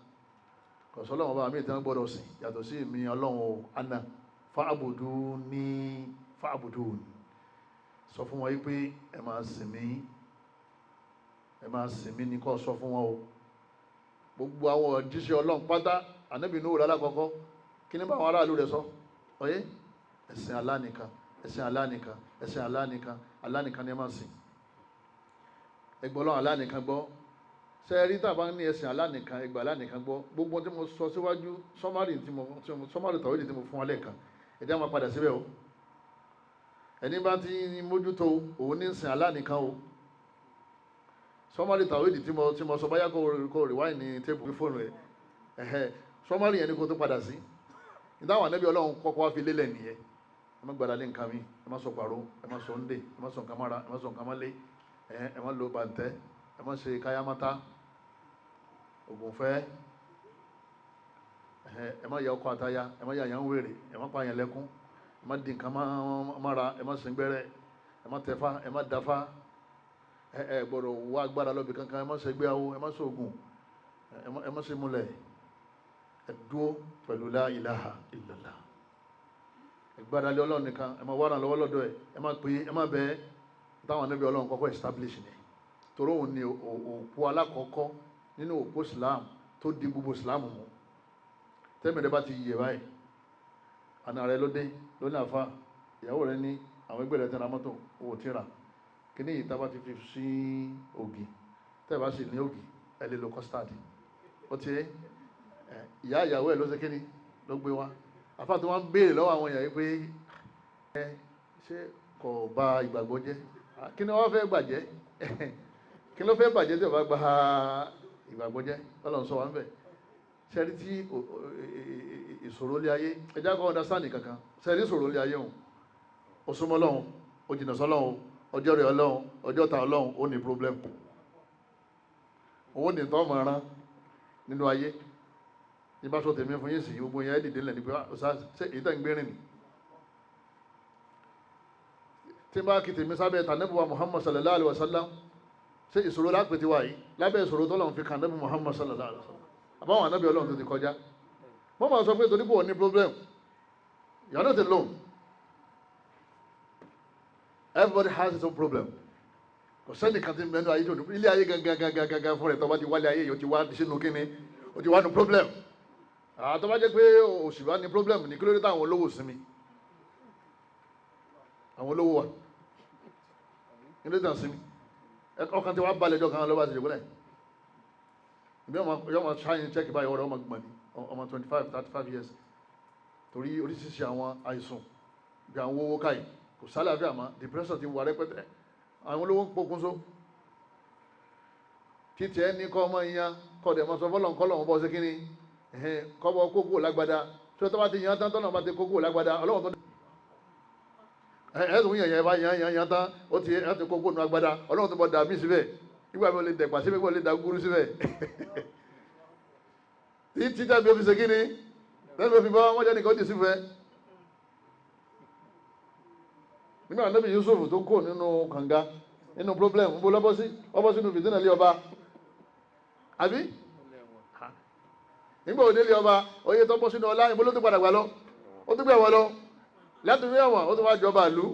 kọ̀sọ́ ọlọ́run bá mi ìtàn gbọ́dọ̀ sìn yàtọ̀ sí èmi ọlọ́run o ana fa'buduni fa'buduni sọ fún wọn wípé ẹ máa sìn mí ẹ máa sìn mí ní kó sọ fún wọn o. Gbogbo àwọn òjíṣẹ́ ọlọ́run pátá ànábì Nuhu lálákọ̀ọ́kọ́ kí ní bá àwọn aráàlú rẹ̀ sọ ọyẹ́ ẹ̀sìn Allah nìkan ẹ̀sìn Allah nìkan ẹ̀sìn Allah nìkan Allah nìkan ni ẹ máa sìn ẹgbọ́ ọlọ́run Allah nìkan gbọ́. Ṣe rí tàbá ní ẹ̀sìn Allah nìkan ẹgbà Allah nìkan gbọ́ gbogbo tí mo sọ síwájú sọ́márì tàwídì tí mo fún wa lẹ́ẹ̀kan ẹ̀dá máa padà síbẹ̀ o. Ẹni bá ti mójútó òun ní sìn Allah nìkan o. Sọ́márì tàwídì tí mo sọ báyà kó rìwáìn ní téèpù fóònù ẹ̀ ẹ̀hẹ́ sọ́márì yẹn ni kó tó padà sí. Ìdáhùn ànábì ọlọ́run kọ́kọ́ wá fi lélẹ̀ nìyẹn. Ẹ má gbàdá lé nǹkan mi, ẹ má sọ pàrọ̀, ẹ má sọ ńdè, ẹ má sọ nǹkan mára, ẹ má sọ nǹkan mọ́lé, ẹ má lo bàǹtẹ́, ẹ má ṣe káyámátá, ògùnfẹ́, ẹ má ya ọkọ àtaya, ẹ má ya àyàn wèrè, ẹ má pààyàn lẹ́kún, ẹ má di nǹkan mára, ẹ má sìngbẹ́rẹ́, ẹ má tẹ̀fá, ẹ má dáfá, ẹ gbọ́dọ̀ wá agbára lọ́bì kankan, ẹ má ṣègbé awo, ẹ má ṣoògùn, ẹ má ṣe múlẹ̀. Ẹ dúó pẹ̀lú la ilaha illallah. Ìgbádalé ọlọ́run nìkan ẹ máa wára lọ́wọ́ lọ́dọ̀ ẹ̀ ẹ máa pè é ẹ máa bẹ̀ ẹ́. Táwọn anábì ọlọ́run kọ́kọ́ establish ni torí òun ni òpó alákọ̀ọ́kọ́ nínú òpó Islam tó di gbogbo Islam mú. Tẹ́mi rẹ bá ti yẹ báyìí àna rẹ ló dé ló ní àfa ìyàwó rẹ ní àwọn ẹgbẹ́ rẹ tẹ́ra mọ́tò owó tíra kíní yìí tá bá ti fi sí ògì tẹ́ bá sì ní ògì ẹ lè lo custard ó ti ìyá ìyàwó ẹ ló ṣe kíní ló gbé wá. Àfáà tó wá ń béèrè lọ́wọ́ àwọn èèyàn yìí pé ẹ ṣé kò bà ìgbàgbọ́ jẹ́? Kí ni wọ́n fẹ́ gbàjẹ́? Kí ló fẹ́ bàjẹ́ tí ò bá gba ìgbàgbọ́ jẹ́? Ọlọ́run sọ wá ń bẹ̀. Ṣẹ́rí tí ìṣòro lé ayé ẹjá kọ́ understand kankan. Ṣẹ́rí ìṣòro lé ayé òun ó súnmọ́ Ọlọ́run ó jìnà sọ́lọ́run ọjọ́ rẹ̀ Ọlọ́run ọjọ́ ta Ọlọ́run ó ní problem. Owó ní tọ́ mọ̀ rán nínú ayé. Ní bá sọ tèmi fún yín sí gbogbo yẹn dìde lẹ̀ ní pé ṣe èyí tẹ̀ ń gbérin ni tí n bá kí tèmi sábẹ́ tànẹ́bùwà Muhammad sallallahu alaihi wasallam ṣe ìṣòro lápẹ̀ tí wà yìí lábẹ́ ìṣòro tọ́lọ́run fi kàn nẹ́bù Muhammad sallallahu alaihi wasallam àbáwọn anábì Ọlọ́run tó ti kọjá. Wọ́n máa sọ pé torí pé ò ní problem, you are not alone. Everybody has his own problem. Kò sẹ́nìkan tí mẹ́nu ayé tó ní ilé ayé gangan gangan gangan fún rẹ̀ tó bá ti wálé ayé yìí ó ti wá sínú kíni ó ti wá ní problem. Tó bá jẹ́ pé òṣì bá ní problem ní kí ló dé táwọn olówó sinmi? Àwọn olówó wa kí ló dé táwọn sinmi? Ọkàn tí wàá balẹ̀ jọ kan lọ́wọ́ àti ìjọba ìbí ọmọ ṣáyìn check báyìí ọ̀rọ̀ ọmọ gbọ̀n ní ọmọ 25 35 years torí oríṣiríṣi àwọn àìsàn bí àwọn owó káyì kò sálàáfíà mọ́, depression ti wà rẹpẹtẹ, àwọn olówó ń pokùnso. Títí ẹ ní kọ́ ọmọ ìyẹn kọ́ dẹ̀ mọ́ sọ fọ́lọ́ kọ́ lọ́wọ́ bọ́ sí kínní kọ́bọ̀ kókó lágbádá tí ó tọ́ bá ti yan tán tọ́nà bá ti kókó lágbádá ọlọ́wọ́ tó ẹ̀ẹ́dùn yẹn yẹn bá yan yan yan tán ó ti ẹ̀ ti kókó nu agbádá ọlọ́wọ́ tó bọ̀ dà mí síbẹ̀ nígbà mi ò lè dẹ̀pà síbẹ̀ nígbà mi ò lè da gúrú síbẹ̀ títí tàbí ó fi ṣe kíni tàbí ó fi bá wọ́n jẹ́ nìkan ó ti sífẹ́. Nígbà Ànábì Yusuf tó kó nínú kànga nínú problem ń bó lọ́bọ́ sí ọbọ̀ sínú fìdínà lé ọba àbí nígbà òde lé ọba oyè tó bọ́ sínú ọlá ìbò ló tún padà gbà lọ ó tún gbà wọ́n lọ láti fi ẹ̀wọ̀n ó tún wá jọba ìlú.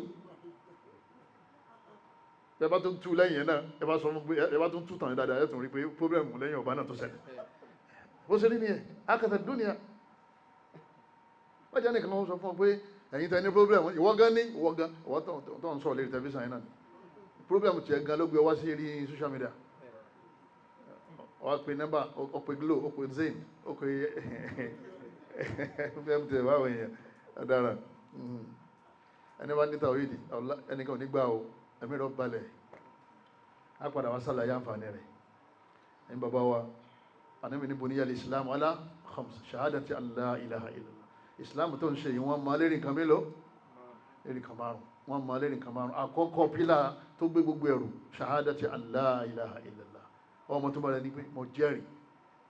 Ẹ bá tún tú lẹ́yìn náà ẹ bá sọ fún pé ẹ bá tún tú tàn dáadáa ẹ tún rí pé problem lẹ́yìn ọba náà tó ṣẹlẹ̀ bó ṣe rí nìyẹn akẹ́tẹ̀ dúnìyà. Wọ́n jẹ́ nìkan wọ́n sọ fún ọ pé ẹ̀yin tẹ ní problem ìwọ gan ní ìwọ gan ìwọ tó ń sọ̀rọ̀ lérí tẹlifíṣàn yìí náà problem tiẹ̀ gan ló gbé wá sí eré social media. Ó pe nọ́mbà, ó pe Glo, ó pe Zain, ó pe MTN báwo yẹn ọ̀daràn. Ẹni bá níta òyìnbí ẹnìkan ò ní gbà o, ẹ̀mí rẹ̀ balẹ̀. Á padà wá sàlàyé àǹfààní rẹ̀. Ẹ̀yin bàbá wa, Ànábì ní buniya al-Islam ala khams, shahadati an la ilaha illallah. Islam tó ń ṣe yìí, wọ́n máa lérí nǹkan mélòó? Lérí nǹkan márùn. Wọ́n máa lérí nǹkan márùn. Àkọ́kọ́ pílà tó gbé gbogbo ẹ̀rù, shahadati an la ilaha illallah. Ọmọ tó bá rẹ ní pé mo jẹ́rìí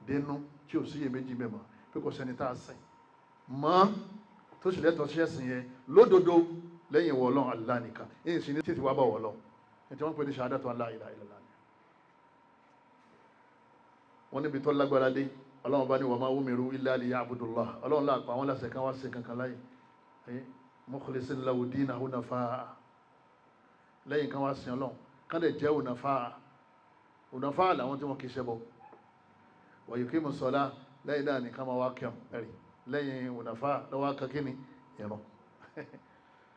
dénú tí ò síyè méjì mẹ́mọ́ pé kò sẹ́ni tá a sìn mọ́ tó sì lẹ́tọ̀ọ́ sí ẹ̀sìn yẹn lódodo lẹ́yìn ìwọ Ọlọ́run Allah nìkan. Èyí sì ní títí wá bá wọ Ọlọ́run. Ẹ̀ tí wọ́n ń pè ní shahadatu an la ilaha illallah. Wọ́n níbi tó lágbára dé, Ọlọ́run bá ní wa ma umiru illa liya'budullah. Ọlọ́run láàpá àwọn láṣẹ kan wá sí kankan láyé mukhlisin lahu dina hunafa, lẹ́yìn kan wá sí Ọlọ́run kan lè jẹ́ hunafa. Hunafa làwọn tí wọ́n kì í ṣẹbọ. Wa yuqimu ssalah, lẹ́yìn náà nìkan máa wá kẹun ẹ̀rì lẹ́yìn hunafa lọ́wọ́ kankini ìrun.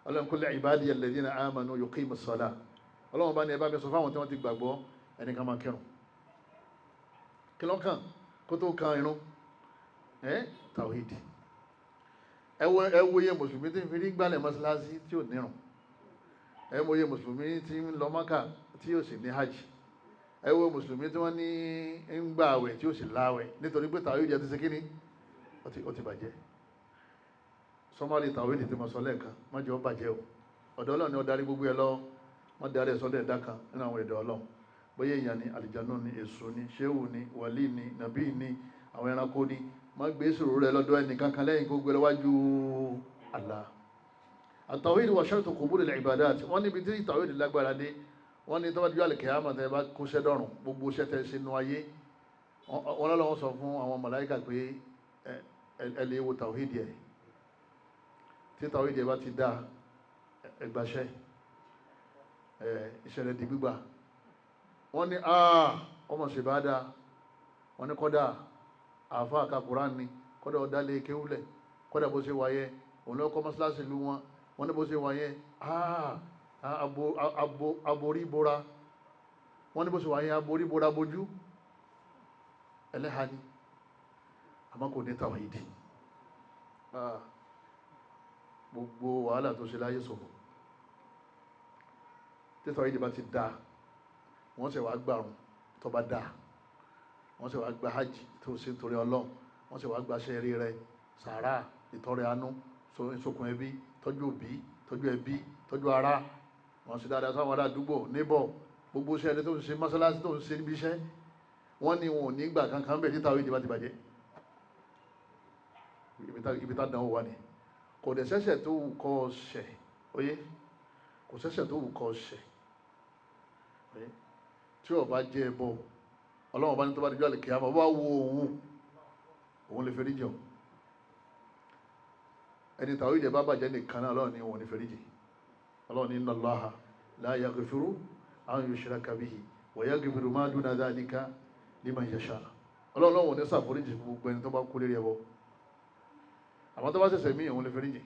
Ọlọ́run kulli ibadiya alladhina amanu yuqimu ssalah. Ọlọ́run bá ní ẹ bá mi sọ fáwọn tí wọ́n ti gbàgbọ́ ẹnìkan máa kẹrùn. Kí lọ́kàn kó tó kan irun tàwídì. Ẹ wo iye mùsùlùmí tí ń fi rí gbálẹ̀ mọ́sálásí tí ò nírun. Ẹ wo iye mùsùlùmí tí ń lọ Mákà tí ò sì ní hajj. Ẹ wo mùsùlùmí tí wọ́n ní ń gbà àwẹ̀ tí ò sì láwẹ̀, nítorí pé tàwídì ẹ ti ṣe kíní, ó ti bàjẹ́. Sọmọlì tàwídì tí mo sọ lẹ́ẹ̀kan, má jẹ́ ó bàjẹ́ o. Ọ̀dọ̀ Ọlọ́run ni ó darí gbogbo ẹ lọ, wọ́n darí ẹ sọ́dọ̀ ẹ̀dá kan nínú àwọn ẹ̀dá Ọlọ́run. Bóyá èèyàn ni, àlìjánu ni, èso ni, ṣéwù ni, wàlí ni, nàbí ni, àwọn ẹranko ni, má gbé ìṣòro rẹ lọ́dọ̀ ẹnì kankan lẹ́yìn kó gbé lọ́wájú Allah. At-tawhid wa shartu qubul al-ibadat. Wọ́n níbi tí tawhid lágbára dé, wọ́n ní tọ́wọ́ díjọ́ àlùkìyámà tẹ́ bá kó ṣẹ́ dọ̀rùn, gbogbo iṣẹ́ tẹ́ ṣe nu ayé, wọ́n lọ́wọ́ sọ fún àwọn màláíkà pé ẹ lè wo tawhid yẹ. Tí tawhid yẹ bá ti dá ẹgbàṣẹ́, ìṣẹ̀lẹ̀ di gbígbà. Wọ́n ní ọmọ ṣe bá dáa, wọ́n ní kọ́dà àáfà àka Kùránì ni, kọ́dà ọ̀dálẹ̀ kéwúlẹ̀, kọ́dà bó ṣe wáyé òun lọ́kọ́ mọ́ṣáláṣí ìlú wọn, wọ́n ní bó ṣe wáyé aborí bora, wọ́n ní bó ṣe wáyé aborí bora bojú ẹlẹ́ha ni, àmọ́ kò ní tàwídì. Gbogbo wàhálà tó ṣe láyé sọ̀rọ̀ tí tàwídì bá ti dáa, wọ́n ṣe wá gbàrún tó bá dáa, wọ́n ṣe wá gba hajj tó ṣe nítorí Ọlọ́run, wọ́n ṣe wá gba ṣẹ́rí rẹ, sàárà, ìtọrẹ àánú, ìsokùn ẹbí, tọ́jú òbí, tọ́jú ẹbí, tọ́jú ara, wọ́n ṣe dáadáa sáwọn ará àdúgbò níbọ̀, gbogbo iṣẹ́ ẹni tó ń ṣe mọ́ṣáláṣí tó ń ṣe níbi iṣẹ́, wọ́n ní wọn ò ní gbà kankan bẹ̀ títa ìdí bá ti bàjẹ́. Ibi tá dánwò wà ní kò dẹ̀ ṣẹ̀ṣẹ̀ tó wù kọ́ ṣẹ̀, oyé kò ṣẹ̀ṣẹ̀ tó wù kọ́ ṣẹ̀, oyé tí ó bá jẹ́ ẹbọ, Ọlọ́run bá ní tó bá dijọ́ àlùkìyámà, bá wo òun, òun lè fẹ́rí jẹun. Ẹni tàwọn ìjẹ bá bàjẹ́ nìkan náà Ọlọ́run ní òun ní fẹ́rí jẹ. Ọlọ́run ní inna Allaha la yaghfiru an yushraka bihi wa yaghfiru ma duna dhalika liman yasha. Ọlọ́run òun ní ṣàforíjì fún gbogbo ẹni tó bá kú lérí ẹbọ. Àwọn tó bá ṣẹ̀ṣẹ̀ mí òun lè fẹ́rí jẹ.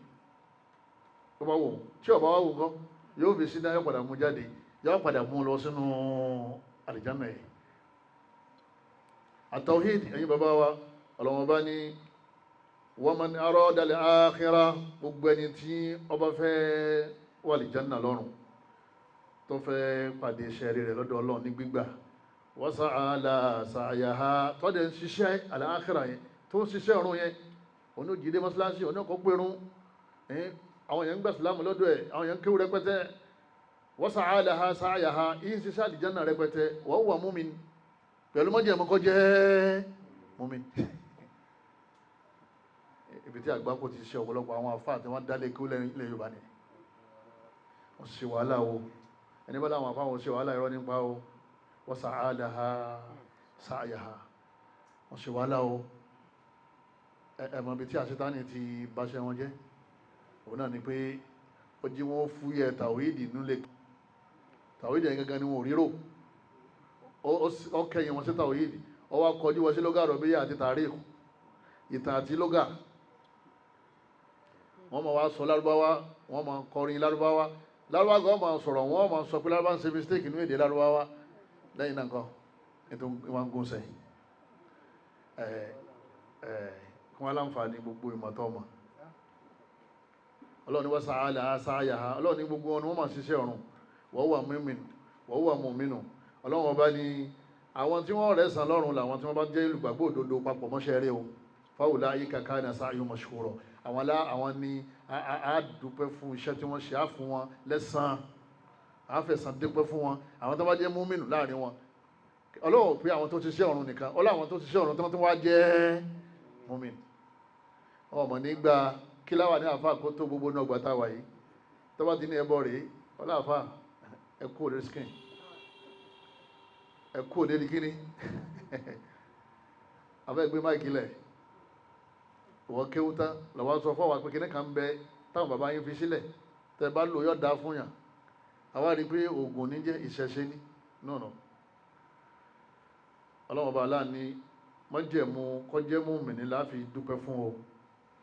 Tó bá wò ó, tí ó bá wá wò kọ́, yóò fi sí náà yóò padà mú jáde, yóò padà mú lọ sínú àlìjánnà yìí. Àtàwíìdì ẹ̀yin bàbá wa, Ọlọ́run bá ní wa man arada al-akhirah, gbogbo ẹni tí ó bá fẹ́ wà àlìjánnà lọ́run, tó fẹ́ pàdé iṣẹ́ rẹ̀ lọ́dọ̀ Ọlọ́run ní gbígbà, wa sa'a laha sa'yaha, tó dẹ̀ ń ṣiṣẹ́ al-akhirah yẹn, tó ń ṣiṣẹ́ ọ̀run yẹn, òun ò jíde mọ́ṣáláṣí, òun ò kọ́ pẹ̀rún, àwọn yẹn ń gbà sílámù lọ́dọ̀ ẹ̀, àwọn yẹn ń kéwú rẹpẹtẹ, wa sa'a laha sa'yaha, yìí ń ṣiṣẹ́ àlìjánnà rẹpẹtẹ, wa huwa mu'min, pẹ̀lú mọ́jẹ̀ mọ́kọ́ jẹ́ mu'min. Ibi tí àgbákò ti ṣe ọ̀pọ̀lọpọ̀ àwọn àfáà tí wọ́n dálé kí ó lẹ́yìn Yorùbá ni wọ́n ṣe wàhálà o. Ẹni bá láwọn àfáà wọn ṣe wàhálà, irọ́ nípa o. Wa sa'a laha sa'yaha, wọ́n ṣe wàhálà o. Ẹ̀mọ̀ ibi tí àṣetánì ti báṣẹ́ wọn jẹ́, òun náà ni pé ó jí wọn fúyẹ́ tàwíìdì nílé. Tàwíìdì yẹn gangan ni wọn ò rírò, ó kẹyìn wọn sí tàwíìdì, ó wá kọjú wọn sí lógà rọ̀bíyà àti tàríkù, ìtàn àti lógà. Wọ́n máa wá sọ lárúbáwá, wọ́n máa kọrin lárúbáwá, lárúbáwá gan máa sọ̀rọ̀, wọ́n máa sọ pé lárúbáwá ń ṣe mistake nínú èdè lárúbáwá. Lẹ́yìn náà nǹkan ètò ìwọ̀n gún sẹ́yìn kí wọ́n láǹfààní gbogbo ìmọ̀tọ́ ọmọ. Ọlọ́run ní wọ́n sàálà sáàyà ha, Ọlọ́run ní gbogbo wọn ni wọ́n máa ṣiṣẹ́ ọ̀run. Wọ́n wà mùmínù, wọ́n wà mùmínù. Ọlọ́run ọba ní àwọn tí wọ́n rẹ̀ san lọ́rùn làwọn tí wọ́n bá jẹ́ olùgbàgbọ́ òdodo papọ̀ mọ́ṣẹ́ rẹ̀ o. Faulaika kana sa'yuhum mashkura. Àwọn ni a dúpẹ́ fún iṣẹ́ tí wọ́n ṣe, á fún wọn lẹ́san, á fẹ̀san dúpẹ́ fún wọn. Àwọn tó bá jẹ́ múmínù láàrin wọn, Ọlọ́run pé àwọn tó ti ṣe ọ̀run nìkan, Ọlọ́run àwọn tó ti ṣe ọ̀run tó wá jẹ́ múmínù. Ọmọ nígbà kíláwà ní àfa kó tó gbogbo náà gbàtà wà yìí, tó bá ti ní ẹbọ rèé, ọlọ́àfà ẹ kú òde skin, ẹ kú òde ní kíní, àfẹ́ gbé máìkì lẹ̀, ìwọ kéwú tán lọ́wọ́ sọ fún wa pé kíní kan ń bẹ táwọn bàbá yín fi sílẹ̀, tẹ́ bá lò yọ̀ dá fún yàn. Àwa rí i pé oògùn ní jẹ́ ìṣẹ̀ṣe ní nùnà. Ọlọ́run ọba aláàní mọ́jẹ̀mú kọjẹ́mú mìíní láfi dúpẹ́ fún o.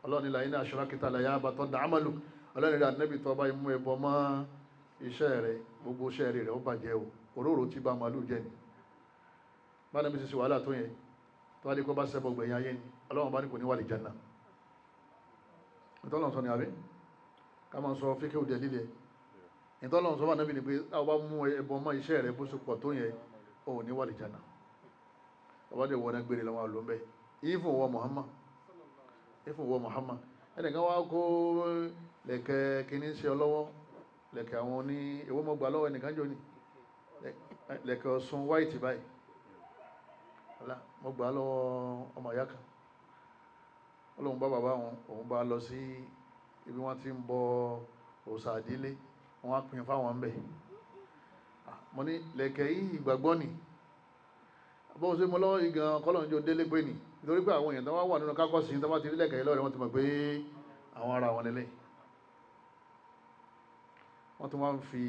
Ọlọ́run ní làyín náà aṣọ́rákítà làyà àbàtọ́ dàámàlù. Ọlọ́run ní ànábì tó bá mú ẹbọ mọ́ iṣẹ́ rẹ̀, gbogbo iṣẹ́ rẹ̀ ó bàjẹ́ o. Òróró tí bá màálù jẹ́ ni. Bá nàbí ṣe wàhálà tó yẹn, tó wá dé kó bá ṣẹbọ gbẹ̀yìn ayé ni, Ọlọ́run bá ní kò ní wà lè jẹ́nà. Ìtọ́lọ́run sọ ni àbí? Ká máa sọ fíkẹ́ òdẹ líle. Ìtọ́lọ́run sọ wà nábì ni pé táwọn bá mú ẹbọ mọ́ iṣẹ́ rẹ̀ bó ṣe pọ̀ tó yẹn, ò ní wà lè jẹ́nà. Ọba dẹ̀ wọ́n gbére lọ́wọ́ àlọ́ mbẹ́. Ìfún wọ Muhammad. Ìfún wọ Muhammad. Ẹnìkan wá kó lẹ̀kẹ̀ kìíní ṣe ọlọ́wọ́, lẹ̀kẹ̀ àwọn oní ewé mọ́gbà lọ́wọ́ ẹnìkan jò ní lẹ̀kẹ̀ Ọ̀ṣun white báyìí. Ọlá mọ́gbà lọ́wọ́ ọmọ ìyá kan. Ọlọ́run bá bàbá òun, òun bá lọ sí ibi wọ́n ti ń bọ òòṣà àdílé, wọ́n á pín fáwọn ń bẹ̀. Mo ní lẹ̀kẹ̀ yìí ìgbàgbọ́ ni. Bó ṣe mú lọ́wọ́ yìí gan kọ́lọ́n jọ délé pé nì, nítorí pé àwọn èèyàn tó wá wà nínú kákọ́sí tó bá ti rí lẹ̀kẹ̀ yìí lọ́rẹ̀ wọ́n ti mọ̀ pé àwọn ará wọn lélẹ̀. Wọ́n tún wá ń fi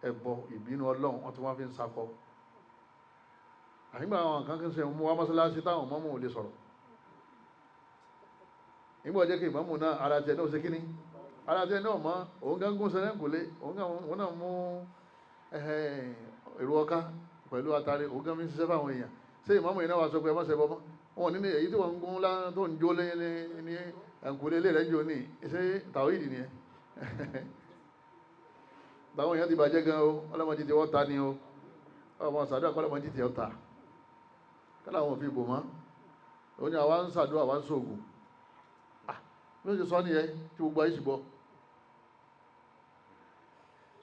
ẹbọ ìbínú Ọlọ́run, wọ́n tún wá fi ń sakọ. Àyìnbá àwọn kan kí ń ṣe mú wá mọ́sálásí táwọn mọ́mù ò lè sọ̀rọ̀. Nígbà jẹ́ kí ìmọ̀mù náà ara tiẹ̀ náà ṣe kíní, ara tiẹ̀ náà mọ́, òun gan gún sẹ́lẹ̀ kò lé, òun náà mú èrò ọká pẹ̀lú atare, òun gan fi ń ṣiṣẹ́ fáwọn èèyàn. Ṣé ìmọ̀mù yìí náà wá sọ pé ẹ má ṣe bọ́ mọ́? Wọn ní èyí tí wọ́n ń gún lá tó ń jó lé ní ẹ̀kúlé ilé rẹ̀ ń jó ní ṣé tàwíìdì ni ẹ? Táwọn èèyàn ti bàjẹ́ gan o, ọlọ́mọdé ti wọ́n ta ni o, ọmọ sàdúrà kọ́lọ́mọdé ti ọ̀ta, kọ́lá àwọn òfin bò mọ́, ó ní àwa ń sàdúrà àwa ń sògùn. Bí ó ṣe sọ nìyẹn tí gbogbo ayé sì gbọ́.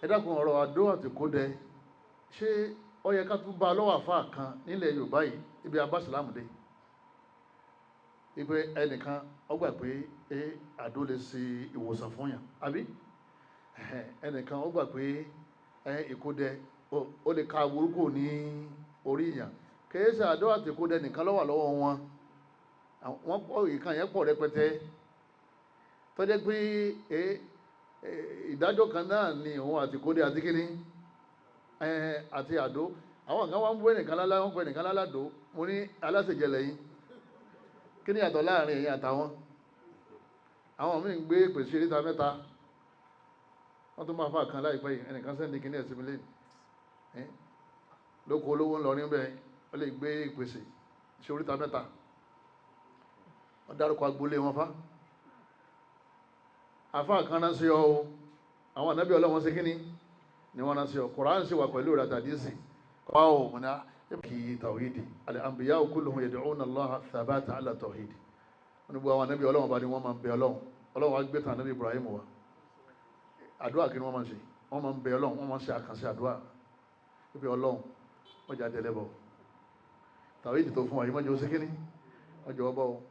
Ẹ dákun ọ̀rọ̀ àdó àti kódẹ, ṣé ó yẹ ká tún bá a lọ́wọ́ àfáà kan nílẹ̀ Yorùbá yìí ibi abásìlámù dé? Ipe ẹnìkan ó gbà pé àdó lè ṣe ìwòsàn fún yàn, àbí? Ẹnìkan ó gbà pé ìkódẹ ó lè ka burúkú ní orí yàn. Kìí ṣe àdó àti ìkódẹ nìkan ló wà lọ́wọ́ wọn. Wọ́n pọ̀ ìkan yẹn pọ̀ rẹpẹtẹ. Tó jẹ́ pé ìdájọ́ kan náà ni òun àti ìkódẹ àti kíní àti àdó. Àwọn kan wá ń bú ẹnìkan lálá, wọ́n pè ẹnìkan láládò. Mo ní aláṣẹjẹ lẹ́yìn. Kí ni ìyàtọ̀ láàrin ẹ̀yin àtàwọn? Àwọn míì ń gbé pèsè eréta mẹ́ta. Wọ́n tún máa fà kan láìpẹ́ yìí, ẹnìkan sẹ́ndí kíní ẹ̀sìn mi lẹ́yìn. Lóko olówó ń lọ níbẹ̀, ó lè gbé ìpèsè ṣe oríta mẹ́ta. Wọ́n dárúkọ agboolé wọn fá. Àfáà kan rán sí ọ o. Àwọn ànábì Ọlọ́run ṣe kíní ni wọ́n rán sí ọ. Kùránì sì wà pẹ̀lú rẹ̀ àtàdísì. Kọ́ ò mọ̀ ní kí tàwídì. Al-anbiya'u kulluhum yad'una Allaha thabata ala tawhid. Wọ́n ní gbogbo àwọn ànábì Ọlọ́run bá ní wọ́n máa ń bẹ Ọlọ́run. Ọlọ́run wá gbé tàn ànábì Ibrahim wá. Àdúrà kí ni wọ́n máa ń ṣe? Wọ́n máa ń bẹ Ọlọ́run, wọ́n máa ń ṣe àkànṣe àdúrà. Wípé Ọlọ́run, wọ́n jà délẹ́bọ̀. Tàwídì tó fún wa yìí mọ́jọ́ sí kíní? Wọ́n jọ ọbọ̀ o.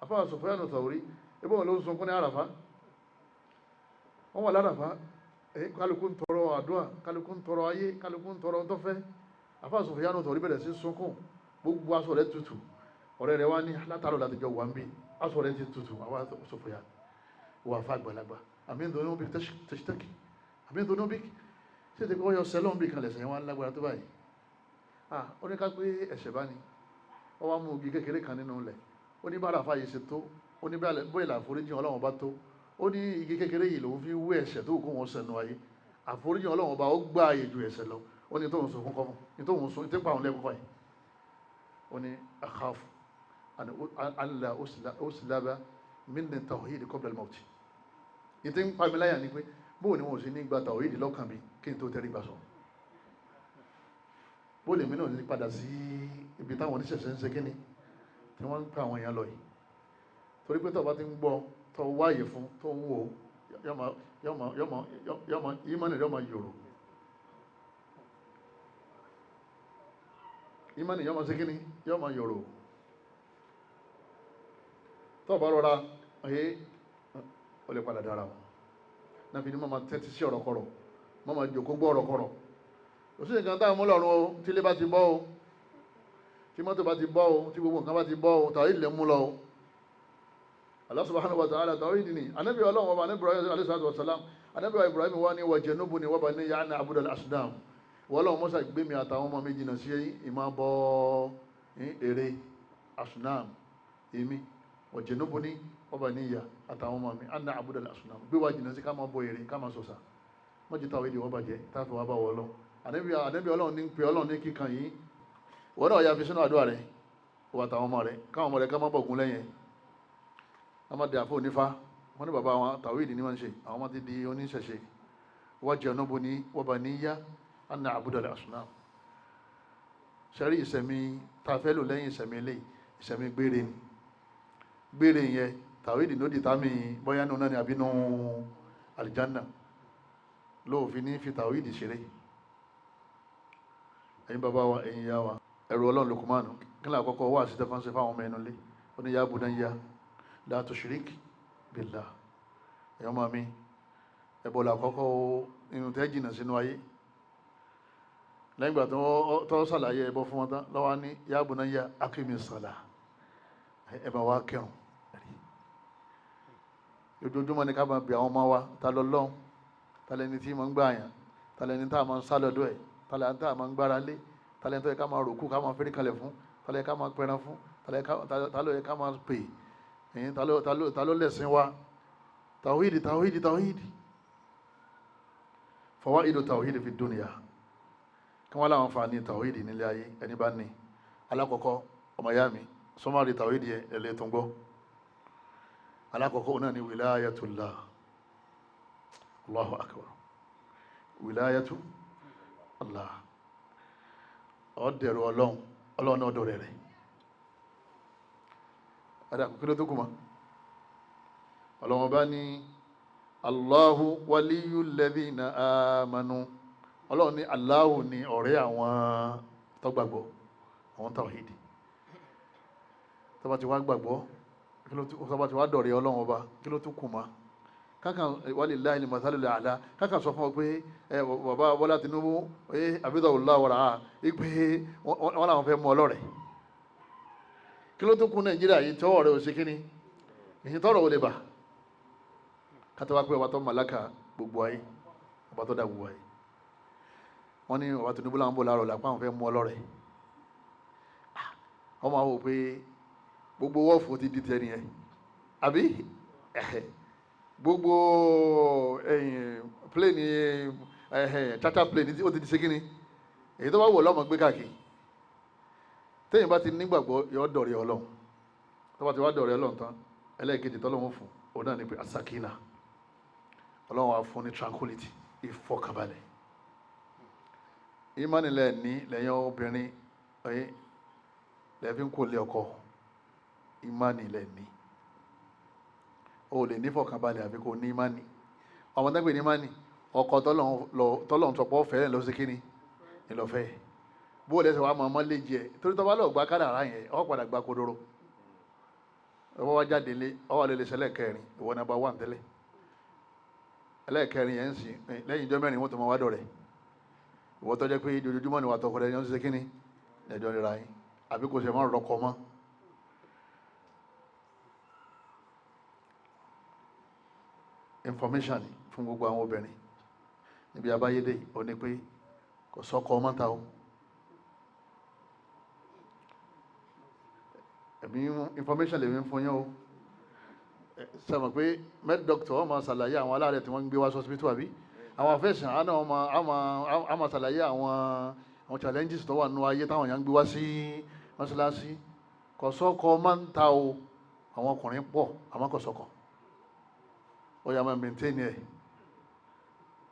Àfáà Sufyanu Thawri, ebó wọn ló ń sunkún ní Àràfá. Wọ́n wà láràfá, kálukú ń tọrọ àdúrà, kálukú ń tọrọ ayé, kálukú ń tọrọ ntọ́fẹ́. Àfáà Sufyanu Thawri bẹ̀rẹ̀ sí sunkún, gbogbo aṣọ rẹ̀ tutù. Ọ̀rẹ́ rẹ̀ wá ní látàrọ̀ láti jọ wà ń bí, aṣọ rẹ̀ ti tutù, àwa Sufyan, wà fà àgbàlagbà. Àmì ìdùnnú bí tẹ̀sítẹ́kì, àmì ìdùnnú bí ṣé ti kọ́ yọ sẹ́lọ̀n bí kan lẹ̀sẹ̀ yẹn wá lágbára tó báyìí. Ó ní ká pé ẹ̀ṣẹ̀ bá ní, ó wá mú igi kékeré kan nínú ilẹ̀, ó ní bá Àràfá yìí ṣe tó, ó ní bóyá àforíjì Ọlọ́run bá tó, ó ní igi kékeré yìí lòun fi wé ẹ̀ṣẹ̀ tó kó wọn sẹnu ayé. Àforíjì Ọlọ́run bá ó gbá ààyè ju ẹ̀ṣẹ̀ lọ. Ó ní tóun sunkún kọ́ fún, ní tóun sun, ní pa òun lẹ́kọ̀ọ́ yìí. Ó ní akhafu an la uslaba minni tawhid qabla al-mawt. Ní tí ń pa mi láyà ni pé bóò ni wọn ò sí ní gba tawhid lọ́kàn mi kí n tó tẹrí gbà sọ. Bó lèmi náà ní padà sí ibi táwọn oníṣẹ̀ṣẹ̀ ń ṣe kíni tí wọ́n ń pa àwọn èèyàn lọ yìí. Torí pé tó bá ti ń gbọ́, tó wáyè fún, tó ń wò, yọmọ ìmánì yọmọ yòrò, ìmánì yọmọ ṣe kíni yọmọ yòrò. Tó bá rọra ẹ ó lè padà dára wọn. Náà fi ní mọ́mọ́ tẹ́tí sí ọ̀rọ̀ kọ̀rọ̀, mọ́mọ́ jòkó gbọ́ ọ̀rọ̀ kọ̀rọ̀. Kò sí nǹkan táwọn mú lọ́rùn o, tí ilé bá ti bọ́ o, tí mọ́tò bá ti bọ́ o, tí gbogbo nǹkan bá ti bọ́ o, tàwíìdì lè mú lọ o. Allah subhanahu wa ta'ala tàwíìdì ni anabi ọlọ́run ọba anabi Ibrahim alayhi salatu wa salam, anabi Ibrahim wa ni wa janubuni wa baniya an na'buda al-asnam. Wọ́n lọ́wọ́ mọ́sá gbé mi àtàwọn ọmọ mi jìnnà sí ìmọ̀ bọ́ èrè asnam, èmi wa janubuni wa baniya àtàwọn ọmọ mi an na'buda al-asnam, gbé wa jìnnà sí ká máa bọ èrè ká máa sọ̀sà, mọ́jú tàwíìdì wọ́n bàjẹ́ táfi wá bá wọ́ lọ. Ànábì ọlọ́run ní pé ọlọ́run ní kíkan yìí, wọ́n náà ya fi sínú àdúrà rẹ̀ wà táwọn ọmọ rẹ̀, káwọn ọmọ rẹ̀ ká má bọ̀gún lẹ́yìn ká má di àfọ onífá. Wọ́n ní bàbá wọn tàwíìdì ní wọ́n ń ṣe, àwọn ọmọ ti di oníṣẹ̀ṣe. Wọ́n jẹ́ ọ̀nà boni wọ́n bá níyá anna àbúdàlẹ̀ àsùnà. Sẹ́rí ìsẹ̀mí tá a fẹ́ lò lẹ́yìn ìsẹ̀mí ilé ìsẹ̀mí gbére ni. Gbére yẹn tàwíìdì ló di tàmí bóyá nù náà ni àbínú àlìjánà lóòfin ní fi tàwíìdì ṣeré. Ẹ̀yin bàbá wa, ẹ̀yin ìyá wa, ẹ̀rù ọlọ́run Lukumanu kí ní àkọ́kọ́ wà sí tẹ́fọ́n sí fáwọn ọmọ ẹnu lé, ó ní ya bunayya la tushrik billah. Ẹ̀yin ọmọ mi, ẹ̀bọ̀ làkọ́kọ́ inú tẹ́ jìnà sínú ayé. Lẹ́yìn ìgbà tó ṣàlàyé ẹbọ fún wọn tán lọ́wọ́ ní ya bunayya akimi salah, ẹ bá wa kírun. Ojoojúmọ́ ni ká máa bẹ̀ àwọn ọmọ wa, ta lọ lọ́hùn, ta lẹni tí mo ń gbà yàn, ta lẹni tá a máa ń sá lọ́dọ̀ ẹ̀, ta lẹni tá a máa ń gbára lé, ta lẹni tó yẹ ká máa ròkú ká máa fẹ́rí kalẹ̀ fún, ta ló yẹ ká máa pẹran fún, ta ló yẹ ká máa pè, ta ló lẹ̀sìn wa. Tàwíìdì tàwíìdì tàwíìdì, fawaidu tàwíìdì fi dunya. Kí wọ́n láwọn fa ní tàwíìdì nílé ayé ẹni bá ní. Alákọ̀ọ́kọ́, ọmọ ìyá mi, sọmárì tàwíìdì ẹ̀ lè tún gbọ́. Alákọ̀ọ́kọ́ náà ni wilayatullah. Allahu akbar. Wilayatu Allah. Ọ̀dẹ̀rù ọlọ́run, ọlọ́run náà dọ̀rẹ̀ rẹ̀. Adàkùn kí ló tó kù mọ́? Ọlọ́run bá ní Allahu waliyul ladhina amanu. Ọlọ́run ní Allahu ní ọ̀rẹ́ àwọn tó gbàgbọ́, àwọn tàwíìdì. Tó bá ti wá gbàgbọ́, tó bá ti wá dọ̀rẹ́ ọlọ́run ọba, kí ló tó kù mọ́? Kankan walillahi al-mathalul a'la, kankan sọ fún ọ pé ẹ bàbá Bọ́lá Tinubu ẹ abidawula wàrà á pé wọ́n làwọn fẹ́ mú ọ lọ́rẹ̀. Kí ló tó kún Nàìjíríà yìí tọ́wọ́ rẹ̀ ò ṣe kíni, èyí tọ́rọ̀ ò lè bà. Kátó wá pé ọba tó màláka gbogbo ayé, ọba tó dá gbogbo ayé, wọ́n ní bàbá Tinubu làwọn bò láàrọ̀ làpá àwọn fẹ́ mú ọ lọ́rẹ̀. Wọ́n máa wò pé gbogbo wọ́ọ̀fù ti di tẹ̀ nìyẹn, àbí gbogbo plane, charter plane ó ti di ṣe kíni, èyí tó bá wọ̀ lọ́mọ gbé káàkiri. Téèyàn bá ti nígbàgbọ́ yọ dọ̀rẹ́ ọlọ́run. Tó bá ti wá dọ̀rẹ́ ọlọ́run tán, ẹlẹ́ẹ̀kejì tọ́lọ́run fún òun náà ni pé asakina, ọlọ́run wa fún ní tranquility, ìfọkànbalẹ̀. Ìmánilẹ̀ ní lẹ́yìn obìnrin lẹ́ẹ̀fín kò lé ọkọ, ìmánilẹ̀ ní o lè ní fọkànbalẹ̀ àfi kò ní ìmánì. Ọmọ tẹ́gbẹ̀ ní ìmánì, ọkọ tọ́lọ́run sọpọ̀ fẹ́ lọ sí kíni ìlọ́fẹ́ bó lẹ́sẹ̀ wàá mọ̀ ọmọ lè jẹ, torí tọ́ bá lọ gba kádàrá yẹn ọ padà gba kodoro. Ọwọ́ wá jáde lé ọwọ́ àlẹ́ lè ṣẹlẹ̀ kẹrin, ìwọ nàbà wà tẹ́lẹ̀ ẹlẹ́ẹ̀kẹrin yẹn ń sìn lẹ́yìn ìjọ mẹ́rin wọ́n tó máa wá dọ̀rẹ́. Ìwọ tó jẹ́ pé ojoojúmọ́ ni wà tọkọ rẹ̀ yẹn ń ṣe kíni ẹjọ́ nira yín, àbí kò ṣe máa rọkọ mọ́. Information fún gbogbo àwọn obìnrin níbi abáyédè ó ní pé kò sọ́kọ ọmọ ta o. Ẹ̀mí information lèmi ń fún yín o. Sẹ́mọ̀ pé med doctor wọ́n máa ṣàlàyé àwọn aláàrẹ̀ tí wọ́n ń gbé wá sọ́sibítù, àbí àwọn afẹ́sàn àná wọ́n máa ṣàlàyé àwọn challenges tó wà nínú ayé táwọn èèyàn ń gbé wá sí mọ́ṣáláṣí. Kò sọ́kọ máa ń ta o, àwọn ọkùnrin pọ̀ àmọ́ kò sọ́kọ. Ó yá máa maintain ẹ̀,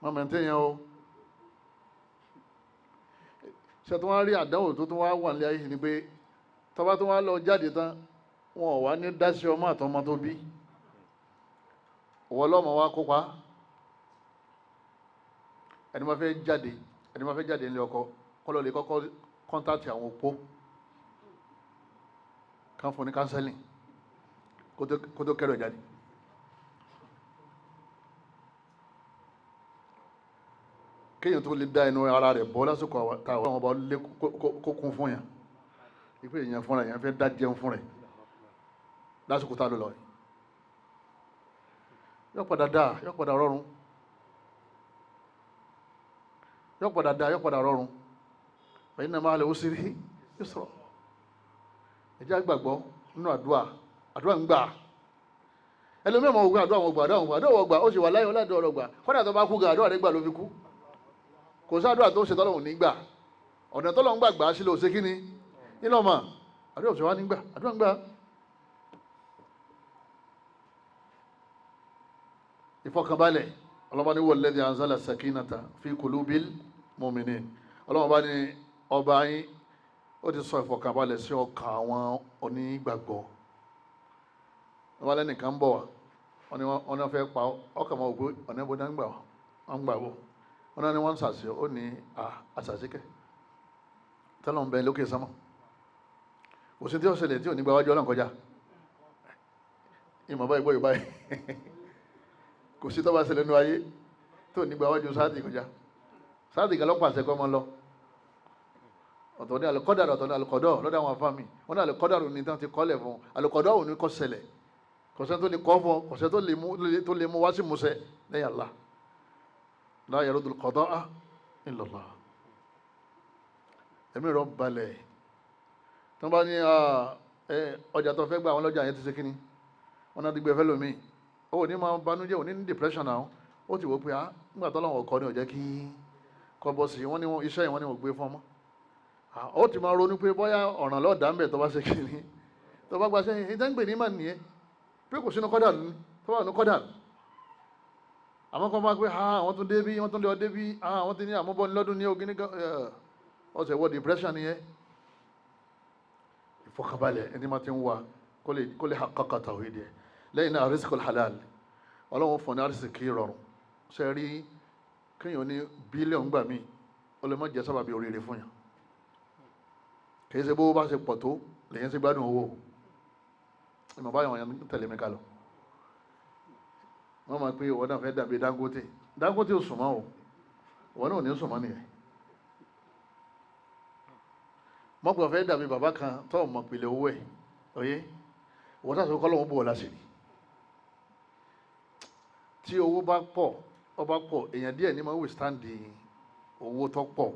máa maintain yẹn o. Ṣe tó wá rí àdánwò tó tún wá wà nílé ayé ni pé tọba tó wá lọ jáde tán, wọn ò wá ní dásí ọmọ àtọmọ tó bí, òwò ọlọ́mọ wa kópa. Ẹni máa fẹ́ jáde, ẹni máa fẹ́ jáde nílé ọkọ, kọ́lọ́ lè kọ́kọ́ kọ́ńtàtì àwọn opó kan fún ní kánsẹ́lìn kó tó kẹ́rọ jáde. Kéèyàn tó lè dá inú ara rẹ̀ bọ́ lásìkò táwọn ọba lé kó kún fún yàn, ìpè èèyàn fúnra èèyàn fẹ́ dá jẹun fún rẹ̀ lásìkò tá a lò lọ yìí, yóò padà dáa, yóò padà rọrùn, yóò padà dáa, yóò padà rọrùn. Ẹ̀yin náà máa lè ó sí rí yóò sọ̀rọ̀. Ẹ̀jẹ̀ àgbàgbọ́ nínú àdúrà, àdúrà ń gbà. Ẹlòmíràn máa wò pé àdúrà wọn gbà, àdúrà wọn gbà, àdúrà wọn gbà, ó sì wà láyé ọlọ́dún ọ̀rọ̀ gbà. Kọ́dà tó bá kú gan, àdúrà rẹ̀ gbà ló fi kú. Kò sí àdúrà tó ń ṣe tọ́lọ́hùn nígbà. Ọ̀nà tọ́lọ́hùn gbà gbà á sí ló ṣe kí ni? Nínú ọmọ àdúrà òṣèwà nígbà, àdúrà ń gbà. Ìfọkànbalẹ̀, ọlọ́ba ní walladhi anzala sakinata fi qulubil mu'minin. Ọlọ́ba ní ọba yín ó ti sọ ìfọkànbalẹ̀ sí ọkàn àwọn onígbàgbọ́. Ọba lẹ́nìkan ń bọ̀ wá, wọ́n ní wọ́n fẹ́ pa ọkàn máa wò pé ọ̀nà ìbò náà ń gbà wọ́n ń gbà wọ́. Wọ́n ní wọ́n ń sàṣẹ, ó ní àṣàṣíkẹ́ tọ́lọ̀ ń bẹ lókè sánmọ̀. Kò sí tí ó ṣẹlẹ̀ tí ò ní gba wájú Ọlọ́run kọjá. Ìmọ̀ báyìí gbọ́ ìbáyìí. Kò sí tó bá ṣẹlẹ̀ nínú ayé tó ní gba wájú sáàtì kọjá. Sáàtì kan lọ́pàá àṣẹ kọ́ mọ́ lọ. Ọ̀tọ̀ ní alùkọ́dàrú, ọ̀tọ̀ ní alùkọ́dọ̀ lọ́dọ̀ àwọn afáàmì. Wọ́n ní alùkọ́dàrú ní tán ti kọ́lẹ̀ fún. Alùkọ́dọ̀ ò ní kó ṣẹlẹ̀. Kò sẹ́ni tó lè kọ́ fún, kò sẹ́ni tó lè mú wá sí musẹ́ lẹ́yìn Allah. La yarudul qada'a illa Allah. Ẹ̀mí rọ̀ balẹ̀. Tí wọ́n bá ní ọjà tó fẹ́ gbà àwọn ọlọ́jà yẹn ti ṣe kíni, wọ́n náà ti gbé fẹ́ lómi. Ó ní máa banújẹ́, ò ní ní depression náà. Ó ti wò pé nígbà tó lọ́wọ́ ọkọ ni ò jẹ́ kí kọ́ bọ́ sí i. Wọ́n ní iṣẹ́ yẹn wọ́n ní wọ́n gbé fún ọmọ. Ó ti máa ronú pé bóyá ọ̀ràn lọ́ọ̀dà ń bẹ̀ tó bá ṣe kíni, tó bá gba sẹ́yìn ìdá ń gbè ní mà nìyẹn pé kò sínú kọ́dà ní tó wà ní kọ́dà. Àmọ́ kọ́ máa pé àwọn tún débí, wọ́n tún lé ọ débí, àwọn ti ní àmúbọ́ni lọ́dún ní ogún ní ọ̀sẹ̀ wọ depression nìyẹn. Ìfọkànbalẹ̀ ẹni máa ti ń wá kó lè haqqaqa tawhid ẹ̀. Lẹ́yìn náà rizqul halal, Ọlọ́run fún ní arísìkí rọrùn. Ṣe rí kéèyàn ní bílíọ̀nù gbà mí, ó lè má jẹ́ sábàbí oríire fún yàn. Kìí ṣe bó bá ṣe pọ̀ tó lèyìn sí gbádùn owó. Ìmọ̀ báyọ̀ wọn tẹ̀lé mi kalọ̀. Wọ́n máa pé ìwọ náà fẹ́ dàbí Dangote. Dangote ò sùn mọ́ o, ìwọ náà ò ní sùn mọ́ nìyẹn. Mọ́pọ̀ fẹ́ dàbí bàbá kan tó mọ̀ pìlẹ̀ owó ẹ̀, oyé ìwọ sáà sọ kọ́ lóun bò ó láṣìírí. Tí owó bá pọ̀, ó bá pọ̀, èèyàn díẹ̀ ní máa withstand owó tó pọ̀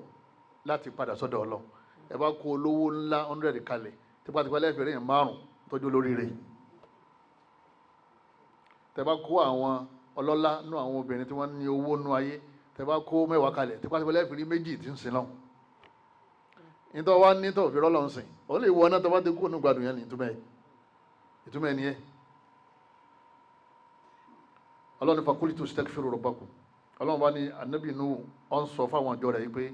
láti padà sọ́dọ̀ Ọlọ́run. Ẹ bá kó olówó ńlá 100 kalẹ̀, tipátipá lẹ́ẹ̀fẹ̀rẹ̀ yẹn 5 tọ́jú olóríire. Tẹ bá kó àwọn ọlọ́lá nú àwọn obìnrin tí wọ́n ní owó nú ayé, tẹ bá kó 10 kalẹ̀, tipátipá lẹ́ẹ̀fẹ̀rẹ̀ 2 tí ń sin lọ́hùn. Nítorí wá ní tó fi rọ́lọ́ ń sìn, ó lè wọ ọ́nà tó bá ti kó nú gbádùn yẹn ní ìtumọ̀ ẹ̀ nìyẹn. Ọlọ́run ní fakulitu istaghfiru rabbakum. Ọlọ́run bá ní Ànábì Nuhu ó ń sọ fáwọn àjọ rẹ̀ yìí pé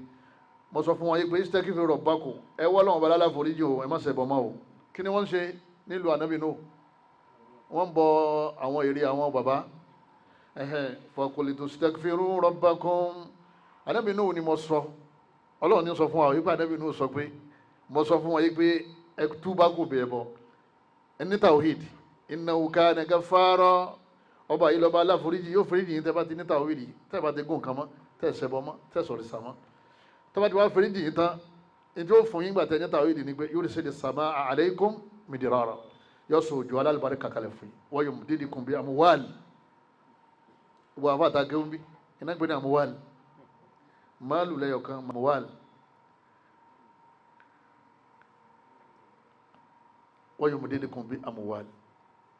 mo sọ fún wọn yìí pé istaghfiru rabbakum, ẹ wọ́ Ọlọ́run bá lálàforíjì o, ẹ má ṣẹbọ mọ́ o. Kí ni wọ́n ń ṣe nílùú Ànábì Nuhu? Wọ́n ń bọ àwọn ère àwọn bàbá. Fakulitu istaghfiru rabbakum. Ànábì Nuhu ni mo sọ. Ọlọ́run ní sọ fún wa yìí pé Ànábì Nuhu sọ pé mo sọ fún wọn yìí pé ẹ túbá kò bẹ̀ bọ, ẹ ní tawhid, innahu kana ghaffara. Ọba yìí lọ́ba aláforíjì, yóò foríjì yín tẹ́ bá ti ní tawhid, tẹ́ bá ti gún nǹkan mọ́, tẹ́ ṣẹbọ mọ́, tẹ́ sọ̀rọ̀ sàmọ́. Tẹ́ bá ti wá foríjì yín tán, ní tí ó fún yín gbà tẹ́ ní tawhid ni pé yursilis samaa alaykum midrara, yóò sọ òjò alálùbáríkà kalẹ̀ fún yín, wa yumdidukum bi amwal. Wọ́n àfa àtàkẹ́ ń bí iná gbé ní amwal, máàlù lẹ́yọ̀kan amwal. Wa yumdidukum bi amwal,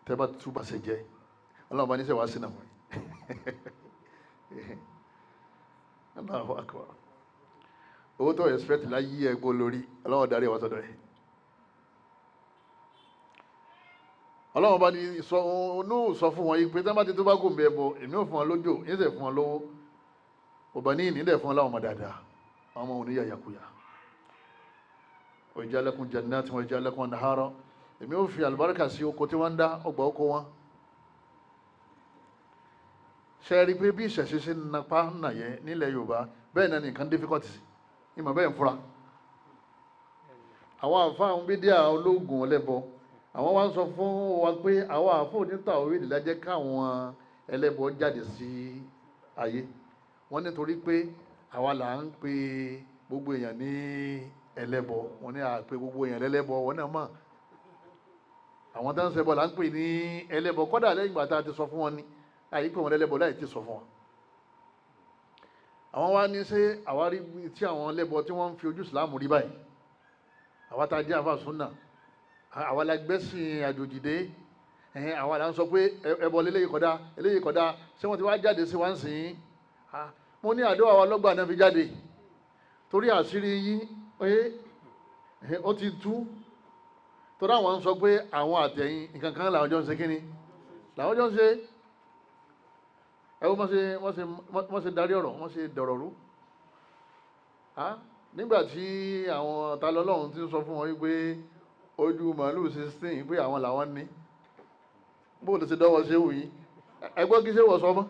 tẹ́ bá túbà ṣe jẹ́ Ọlọ́run bá ní sẹ́ wá sínú àwọn yìí. Allahu akbar. Owó tó expect láyé ẹgbó lórí, Ọlọ́run darí ẹwà sọ́dọ̀ ẹ̀. Ọlọ́run bá ní sọ onú sọ fún wọn yìí pé tẹ́ bá ti tó bá kò ń bẹ bọ, èmi ò fún wọn lójó, yín sẹ̀ fún wọn lówó. Ọba ní ìní dẹ̀ fún wọn láwọn ọmọ dáadáa, àwọn ọmọ òní yàyàkuyà. Wa yaj'al lakum jannatin wa yaj'al lakum anhara. Èmi ó fi àlùbáríkà sí oko tí wọ́n ń dá, ọgbà oko wọn. Ṣe rí i pé bí ìṣẹ̀ṣe ṣe ń napá nàyẹ nílẹ̀ Yorùbá, bẹ́ẹ̀ náà nìkan difficult sí ìmọ̀ bẹ́ẹ̀ ń fura. Àwọn àfáà ń bídíà ológun ọlẹ́bọ, àwọn wá ń sọ fún wa pé àwọn àfáà onítà orí ìdílájẹ́ káwọn ẹlẹ́bọ jáde sí ayé wọ́n, nítorí pé àwa là ń pe gbogbo èèyàn ní ẹlẹ́bọ. Wọ́n ní à pé gbogbo èèyàn lẹ́lẹ́bọ, wọ́n náà mọ̀ àwọn tó ń ṣẹbọ là ń pè ní ẹlẹ́bọ. Kọ́dà lẹ́yìn ìgbà tá a ti sọ fún wọn ní àyè pé wọn lẹ́lẹ́bọ láì ti sọ fún wọn. Àwọn wá ní ṣé àwárí tí àwọn ẹlẹ́bọ tí wọ́n ń fi ojú ìsìlámù rí báyìí, àwa tá a jẹ́ àfa súnà, àwa la gbẹ́sìn àjòjì dé, àwa là ń sọ pé ẹbọ eléyìí kódà, eléyìí kódà, ṣé wọ́n ti wá jáde sí wa ń sìn? Mo ní àdó àwa lọ́gbà náà fi jáde, torí àṣírí yín ó ti tú, torí àwọn ń sọ pé àwọn àtẹ̀yìn nǹkan kan làwọn jọ ń ṣe. Kíni làwọn jọ ń ṣe? Ẹ wọ́n ṣe darí ọ̀rọ̀, wọ́n ṣe dọ̀rọ̀ rú. Nígbà tí àwọn talọ́lọ́run ti ń sọ fún wọn wípé ojú màálù 16 pé àwọn làwọn ní, bó ló ṣe dọ́wọ́ ṣé wù yín? Ẹgbọ́n kí ṣé wọ̀ sọ mọ́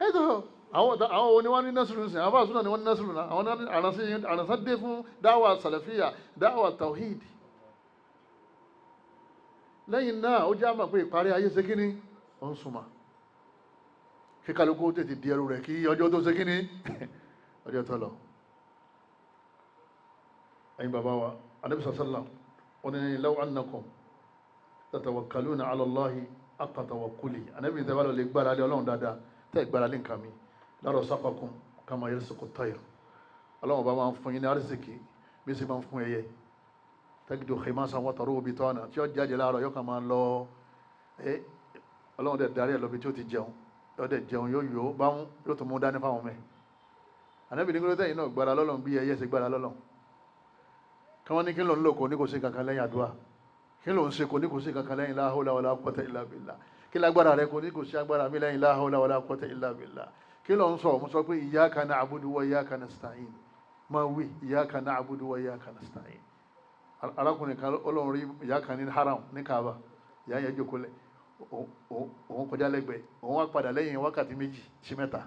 ẹ̀tọ́ àwọn wo ni wọ́n ní nasiru sìn? Àwọn fàṣúnà ni wọ́n ní nasiru náà. Àwọn àrànsán dé fún dáwà sàlàfíà, dáwà tawhid. Lẹ́yìn náà, ó já mọ̀ pé ìparí ayé ṣe kíní ó ń súnmọ́, kí kálukú tètè di ẹrù rẹ̀ kí ọjọ́ tó ṣe kíní, ọjọ́ tó lọ. Ẹ̀yin bàbá wa, Ànábì sallam ó ní law annakum tatawakkaluna ala Allahi haqqa tawakkuli. Ànábì tẹ́ bá lọ lè gbára lé Ọlọ́run dáadáa, tẹ́ gbára lé nǹkan mi, la razaqakum kama yarzuqu at-tayr. Ọlọ́run bá máa ń fún yín ní arísìkì bí sì máa ń fún ẹyẹ, tagidu khimasan wa taruhu bitana, tí ó jáde láàárọ̀, yóò kàn máa lọ. Ọlọ́run dẹ̀ darí ẹ̀ lọ bí tí ó ti jẹun, yóò dẹ̀ jẹun, yóò yó bámú, yóò tún mú dání fáwọn ọmọ ẹ̀. Ànábì ní kílódé yìí náà gbára lọ́lọ́run bí ẹyẹ ṣe gbára lọ́lọ́run? Kí wọ́n ní kí ló ń lò, kò ní kò sí kankan lẹ́yìn àdúrà. Kí ló ń ṣe? Kò ní kò sí kankan lẹ́yìn la hawla wala quwwata illa billah. Kí lágbára rẹ? Kò ní kò sí agbára mi lẹ́yìn la hawla wala quwwata illa billah. Kí ló ń sọ? Mo sọ pé iyyaka na'budu wa iyyaka nasta'in. Máa wí iyyaka na'budu wa iyyaka nasta'in. Arákùnrin kan, Ọlọ́run rí ìyá kan ní haram ní Kaaba. Ìyá yẹn jókòó lẹ̀, òun kọjá lẹ́gbẹ̀ẹ́, òun wá padà lẹ́yìn wákàtí 2 sí 3,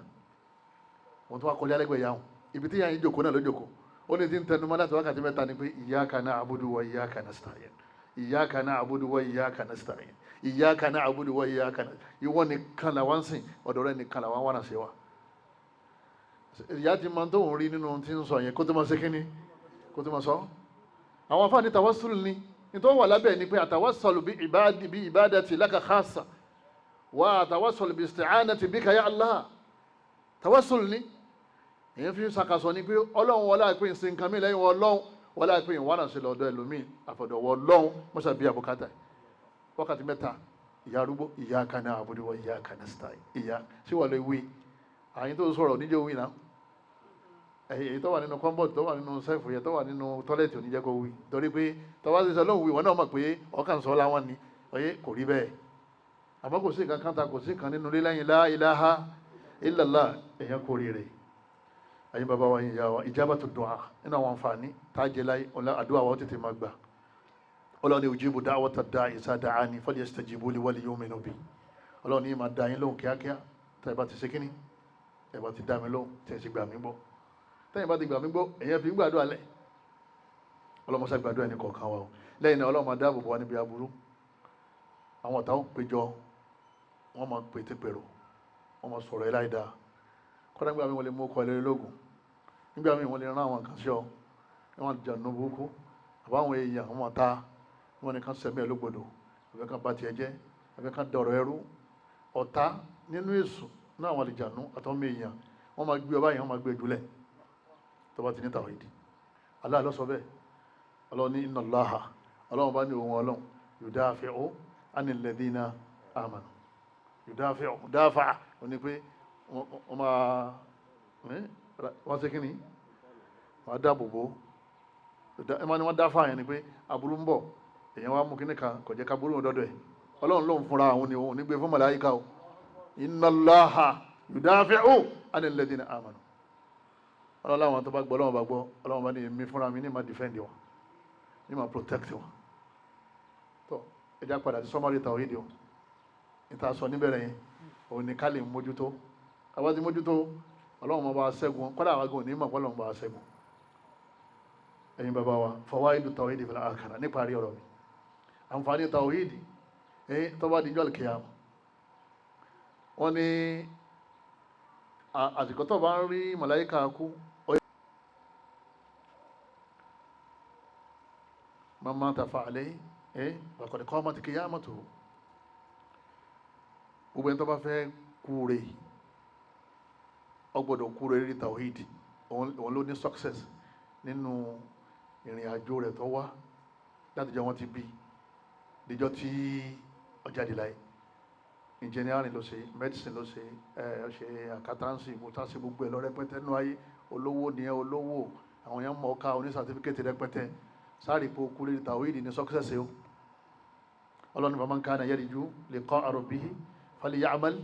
òun tó wá kọjá lẹ́gbẹ̀ẹ́ ìyá òun. Ibi tí ìyá yẹn jókòó náà ló jókòó. Ó ní tí ń tẹnumọ́ láti wákàtí 3 ni pé iyyaka na'budu wa iyyaka nasta'in, iyyaka na'budu wa iyyaka nasta'in, iyyaka na'budu wa iyyaka nasta'in. Ìwọ nìkan làwọn ń sìn, ọ̀dọ̀ rẹ nìkan làwọn wà náà ṣe wa. Ìyá ti máa tóun rí nínú tí ń sọ yẹn, kó tó máa ṣe kínní, kó tó máa sọ. Àwọn afáàní tawassul ni nítorí wà lábẹ́ ni pé àtawassalu bí ibadati laka khassa wa àtawassalu bí isti'anati bika ya Allah. Tawassul ni èyí fi ń sàkàsọ ni pé Ọlọ́run wọlé àpé ń sin nǹkan mi lẹ́yìn Ọlọ́run, wọlé àpé ìwọ́n sí lọ́dọ̀ ẹlòmíì àfọ̀dọ̀wọ́ Ọlọ́run mọ́sà bí àbùkátà. Wákàtí 3, ìyá arúgbó, iyyaka na'budu wa iyyaka nasta'in. Ìyá sí wà lè wí àyín tó sọ̀rọ̀ níjẹ́ wí náà. Èyí tó wà nínú kọ́ńbọ̀tì, tó wà nínú sẹ́ẹ̀fù yẹn, tó wà nínú toilet, oníjẹ́ kó wí, torí pé tọ́wá ti sọ lóhùn wí, wọn náà mọ̀ pé ọkàn sọ láwọn ni ọyẹ kò rí bẹ́ẹ̀. Àmọ́ kò sí nǹkan kan ta, kò sí nǹkan nínú ilé lẹ́yìn la ilaha illallah. Èèyàn kò rí rẹ̀. Ẹ̀yin bàbá wa, yìí yá wa, ijabatu du'a, nínú àwọn àǹfààní tá a jẹ láyé, àdúrà wa ó tètè máa gbà. Ọlọ́run ní ujibu da'wata da'i iza da'ani falyastajibu li wal yu'minu bi. Ọlọ́run ní máa dá yín lóhùn kíákíá tẹ́ ẹ bá ti ṣe kíní, ẹ bá ti dá mi lóhùn, tẹ́ ẹ sì gbà mí gbọ́. Tẹ́yìn bá ti gbà mí gbọ́, èèyàn fi ń gbàdúrà lẹ̀. Ọlọ́mọṣẹ́ gbàdúrà ẹni kọ̀ọ̀kan wa o. Lẹ́yìn náà, Ọlọ́run máa dáàbò bò wá níbi aburú. Àwọn ọ̀tá ó péjọ, wọ́n máa pété pèrò, wọ́n máa sọ̀rọ̀ ẹ̀ láìdáa. Kọ́dà nígbà míì, wọ́n lè mú ọkọ̀ ẹlẹ́rìí lógún. Nígbà míì, wọ́n lè rán àwọn kan sí ọ, wọ́n jàǹdù burúkú àbáwọn èèyàn, àwọn ọ̀tá wọn nìkan sẹ̀mí ẹ̀ lógbòdò, àbẹ́ kan bá tiẹ̀ jẹ́, àbẹ́ kan dọ̀rọ̀ ẹrú. Ọ̀tá nínú èṣù náà, àwọn àlìjànú àtọ́mọ èèyàn, wọ́n máa gbé ọba yẹn, wọ́n máa gbé jùlẹ̀ tó bá ti ní tàwídì. Allah ló sọ bẹ́ẹ̀. Ọlọ́run ní inna Allaha, Ọlọ́run bá ní òun Ọlọ́run, yudafi'u anil ladhina amanu. Yudafi'u, dáfà ó ní pé wọ́n máa wọ́n ṣe kíni, wọ́n á dáàbò bò ẹ. Máa ní wọ́n dáfà yẹn ni pé aburú ń bọ̀, èèyàn wá mú kíní kan, kò jẹ́ káburú dọ́dọ̀ ẹ̀. Ọlọ́run lóun fúnra àwọn ni òun ní gbé fún màláíkà o. Inna Allaha yudafi'u anil ladhina amanu. Ọlọ́run láwọn tó bá gbọ́, Ọlọ́run bá gbọ́, Ọlọ́run bá ní èmi fúnra mi ní ma defend wọn. Ní máa protect wọn. Tó ẹja padà sí sọmọlì tàwídìí o. Níta sọ níbẹ̀rẹ̀ yẹn, òun ni ká lè mójútó. Àwa ti mójútó, Ọlọ́run máa bá wa ṣẹ́gun. Kọ́dà àwa gan ò ní mọ̀ pé Ọlọ́run bá wa ṣẹ́gun. Ẹ̀yin bàbá wa, fawaidu tàwídìí fil akhirah, níparí ọ̀rọ̀ mi. Àǹfààní tàwídìí tó bá dijọ́ àlùkìyámà. Wọ́n ní àsìkò tó bá ń rí màláíkà kú, man mata fa alayhi faqad qamat qiyamatuhu. Gbogbo ẹni tó bá fẹ́ kúre, ó gbọ́dọ̀ kúre rí tàwídì. Òun ló ní success nínú ìrìn àjò rẹ̀ tó wá láti jọ wọ́n ti bí díjọ́ tí ó jáde láyé. Engineering ló ṣe, medicine ló ṣe, ẹ ṣe accountancy, mọtàṣe, gbogbo ẹ lọ rẹpẹtẹ nínú ayé. Olówó ni ẹ, olówó, àwọn èèyàn mọ̀ ọ́ká, oní certificate rẹpẹtẹ. Sáré ipò kúrẹ́ tàwídì ní success o. Ọlọ́run faman kana yarju liqa'a rabbihi falya'mal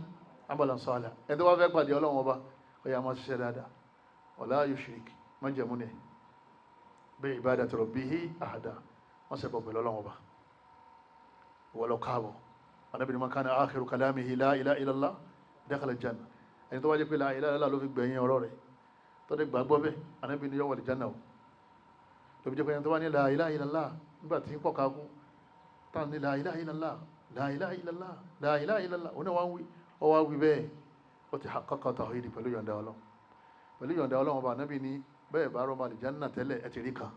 'amalan salihan. Ẹni tó bá fẹ́ pàdé Ọlọ́run ọba, ó yá máa ṣiṣẹ́ dáadáa. Wala yushrik, májẹ̀mú ni bi ibadati rabbihi ahada, wọ́n ṣe bọ̀ pẹ̀lú Ọlọ́run ọba. Wọ́n lọ káàbọ̀. Ànábì ní man kana akhiru kalamihi la ilaha illallah dakhala al-janna. Ẹni tó wá jẹ́ pé la ilaha illallah ló fi gbẹ̀yìn ọ̀rọ̀ rẹ̀, tó dé gbàgbọ́ bẹ́ẹ̀, Ànábì ní yó wọ al-janna o. Ló fi jẹ́ pé ẹni tó wá ní la ilaha illallah nígbà tí ń pọ̀ káàkú, táwọn ní la ilaha illallah, la ilaha illallah, la ilaha illallah, òun náà wá ń wí, ó wá wí bẹ́ẹ̀, ó ti haqqaqa tawhidi pẹ̀lú yọ̀ǹda Ọlọ́run. Pẹ̀lú yọ̀ǹda Ọlọ́run ọba, Ànábì ní bẹ́ẹ̀ bá rọ́mọ àlìjánà tẹ́lẹ̀ ẹ ti rí kan.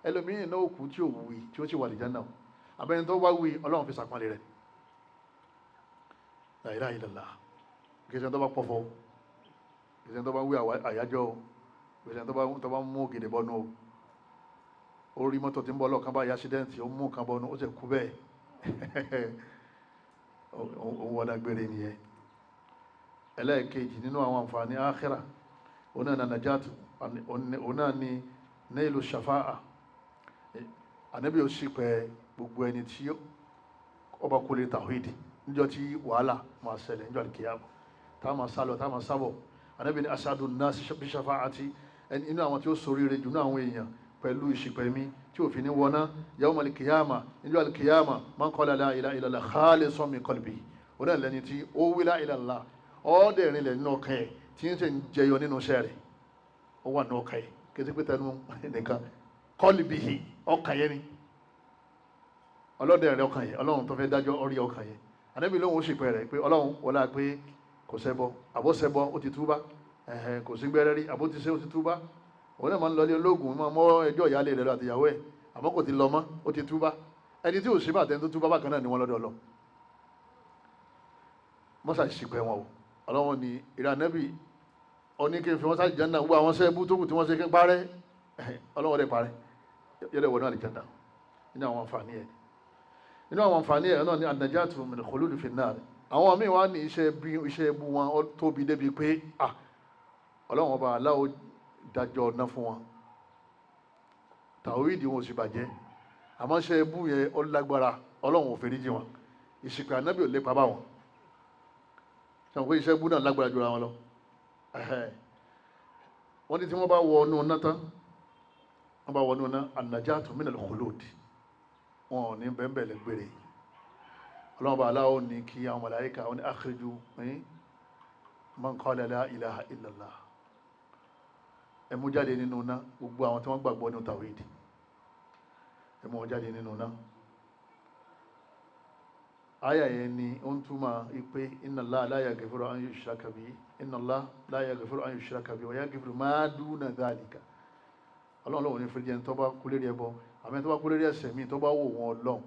Ẹlòmíín náà kú tí ò wí tí ó sì wà àlìjánà o. Àbẹ́ni tó wá wí, Ọlọ́run fi sàpọ́nlé rẹ̀. La ilaha illallah. Kìsẹ̀ tó bá pọ̀fọ́, kìsẹ̀ tó bá wí àyájọ́, kìsẹ̀ tó bá mú gèdè bọ́nú o. Orí mọ́tò tí ń bọ́ lọ́ọ̀kan bá yá accident, ó mú nǹkan bọ́nú, ó sì kú bẹ́ẹ̀. Òun wọ́n dágbére nìyẹn. Ẹlẹ́ẹ̀kejì nínú àwọn àǹfààní àkhírà, òun náà nàjàtù, òun náà ni nailu shafa'a. Ànábì ó sì pẹ̀ gbogbo ẹni tí ó bá kú lé tàwídì níjọ́ tí wàhálà máa ṣẹlẹ̀ níjọ́ àlùkìyámà, tá a máa sálọ, tá a máa sábọ̀. Ànábì ní asadu nasi bi shafa'ati, inú àwọn tí ó ṣoríire jù náà àwọn èèyàn pẹ̀lú ìṣìpẹ̀ mi tí òfin ní wọná yawmal qiyama, níjọ́ àlùkìyámà, man qala la ilaha illallah khalisan min qalbi, òun náà lẹni tí ó wí la ilaha illallah, ọ́ọ́dẹ̀rin lẹ̀ nínú ọkàn ẹ̀ tí ń ṣe ń jẹyọ nínú iṣẹ́ rẹ̀, ó wà nínú ọkàn ẹ̀, kété pé tẹnu nìkan, qalbihi, ọkàn yẹn ni ọlọ́dẹ̀rin ọkàn yẹn, Ọlọ́run tó fẹ́ dájọ́ orí ọkàn yẹn. Ànábì lóhun ó sì pẹ̀ rẹ̀ pé Ọlọ́run wọlá pé kò ṣẹbọ, àbó ṣẹbọ ó ti túbá, kò sí gbẹ́rẹ́ rí, àbó ti ṣe ó ti túbá. Òun náà máa ń lọlé ológun, máa mọ́ ẹjọ́ ìyáálé rẹ̀ lọ àtìyàwó ẹ̀, àmọ́ kò ti lọ mọ́, ó ti túbá. Ẹni tí ò ṣe bàtẹ́ tó túbá bákan náà ni wọ́n lọ́dọ̀ lọ. Mọ́sà sì pẹ̀ wọn o. Ọlọ́run ni ìrà Ànábì oní kí n fi wọ́n sáà jẹ́nà, gbogbo àwọn sẹ́ẹ̀bù tó kù tí wọ́n ṣe kí n parẹ́, Ọlọ́run rẹ̀ parẹ́, yẹ́lẹ̀ wọnú àlìjánnà. Nínú àwọn àǹfààní ẹ̀, nínú àwọn àǹfààní ẹ̀ náà ni an-najatu min khuludi fi an-nar. Àwọn míì wá ní iṣẹ́ ẹbú wọn ó tóbi débi pé Ọlọ́run ọba aláwo dájọ́ ọ̀nà fún wọn, tàwíìdì wọn ò sì bàjẹ́, àmọ́ iṣẹ́ ẹbú yẹn ó lágbára, Ọlọ́run ò fèrè jì wọn, ìsìnkú Ànábì ò lépa bá wọn. Sọ pé iṣẹ́ ẹbú náà lágbára jura wọn lọ. Wọ́n ní tí wọ́n bá wọ inú iná tán, wọ́n bá wọ inú iná, an-najatu min al-khulud, wọn ò ní bẹ́ẹ̀nbẹ́ẹ̀ lè gbére. Ọlọ́run bá aláwọ̀ ní kí àwọn màláíkà wọn ní akhriju man qala la ilaha illallah, ẹ mú jáde nínú iná gbogbo àwọn tí wọ́n gbàgbọ́ nínú tàwíìdì, ẹ mú wọn jáde nínú iná. Àyà yẹn ni ó ń túmọ̀ pé inna Allaha la yaghfiru an yushraka bihi, inna Allaha la yaghfiru an yushraka bihi wa yaghfiru ma duna dhalika. Ọlọ́run lòun ní fèrè ẹni tó bá kú lérí ẹbọ, àmì ẹni tó bá kú lérí ẹ̀ṣẹ̀ míì tó bá wò wọn Ọlọ́run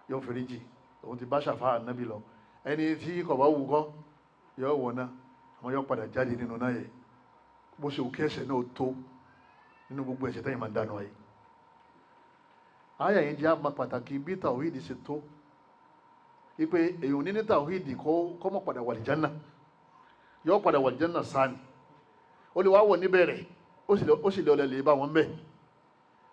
yóò fèrè jì, òun ti bá ṣàfà Ànábì lọ. Ẹni tí kò bá wù kọ́ yóò wọ̀ náà, àmọ́ yóò padà jáde nínú náà yẹ, bó ṣe òkè ẹ̀ṣẹ̀ náà tó nínú gbogbo ẹ̀ṣẹ̀ tẹ́yìn máa ń dànù ayé. Àyà yẹn jẹ́ àmà pàtàkì bí tàwíìdì ṣe tó, wípé èèyàn ní ní tàwíìdì kọ́ mọ̀ padà wà lìjánà, yóò padà wà lìjánà sáni, ó lè wá wọ̀ níbẹ̀rẹ̀, ó sì lè ọlẹ̀ lè bá wọn bẹ̀.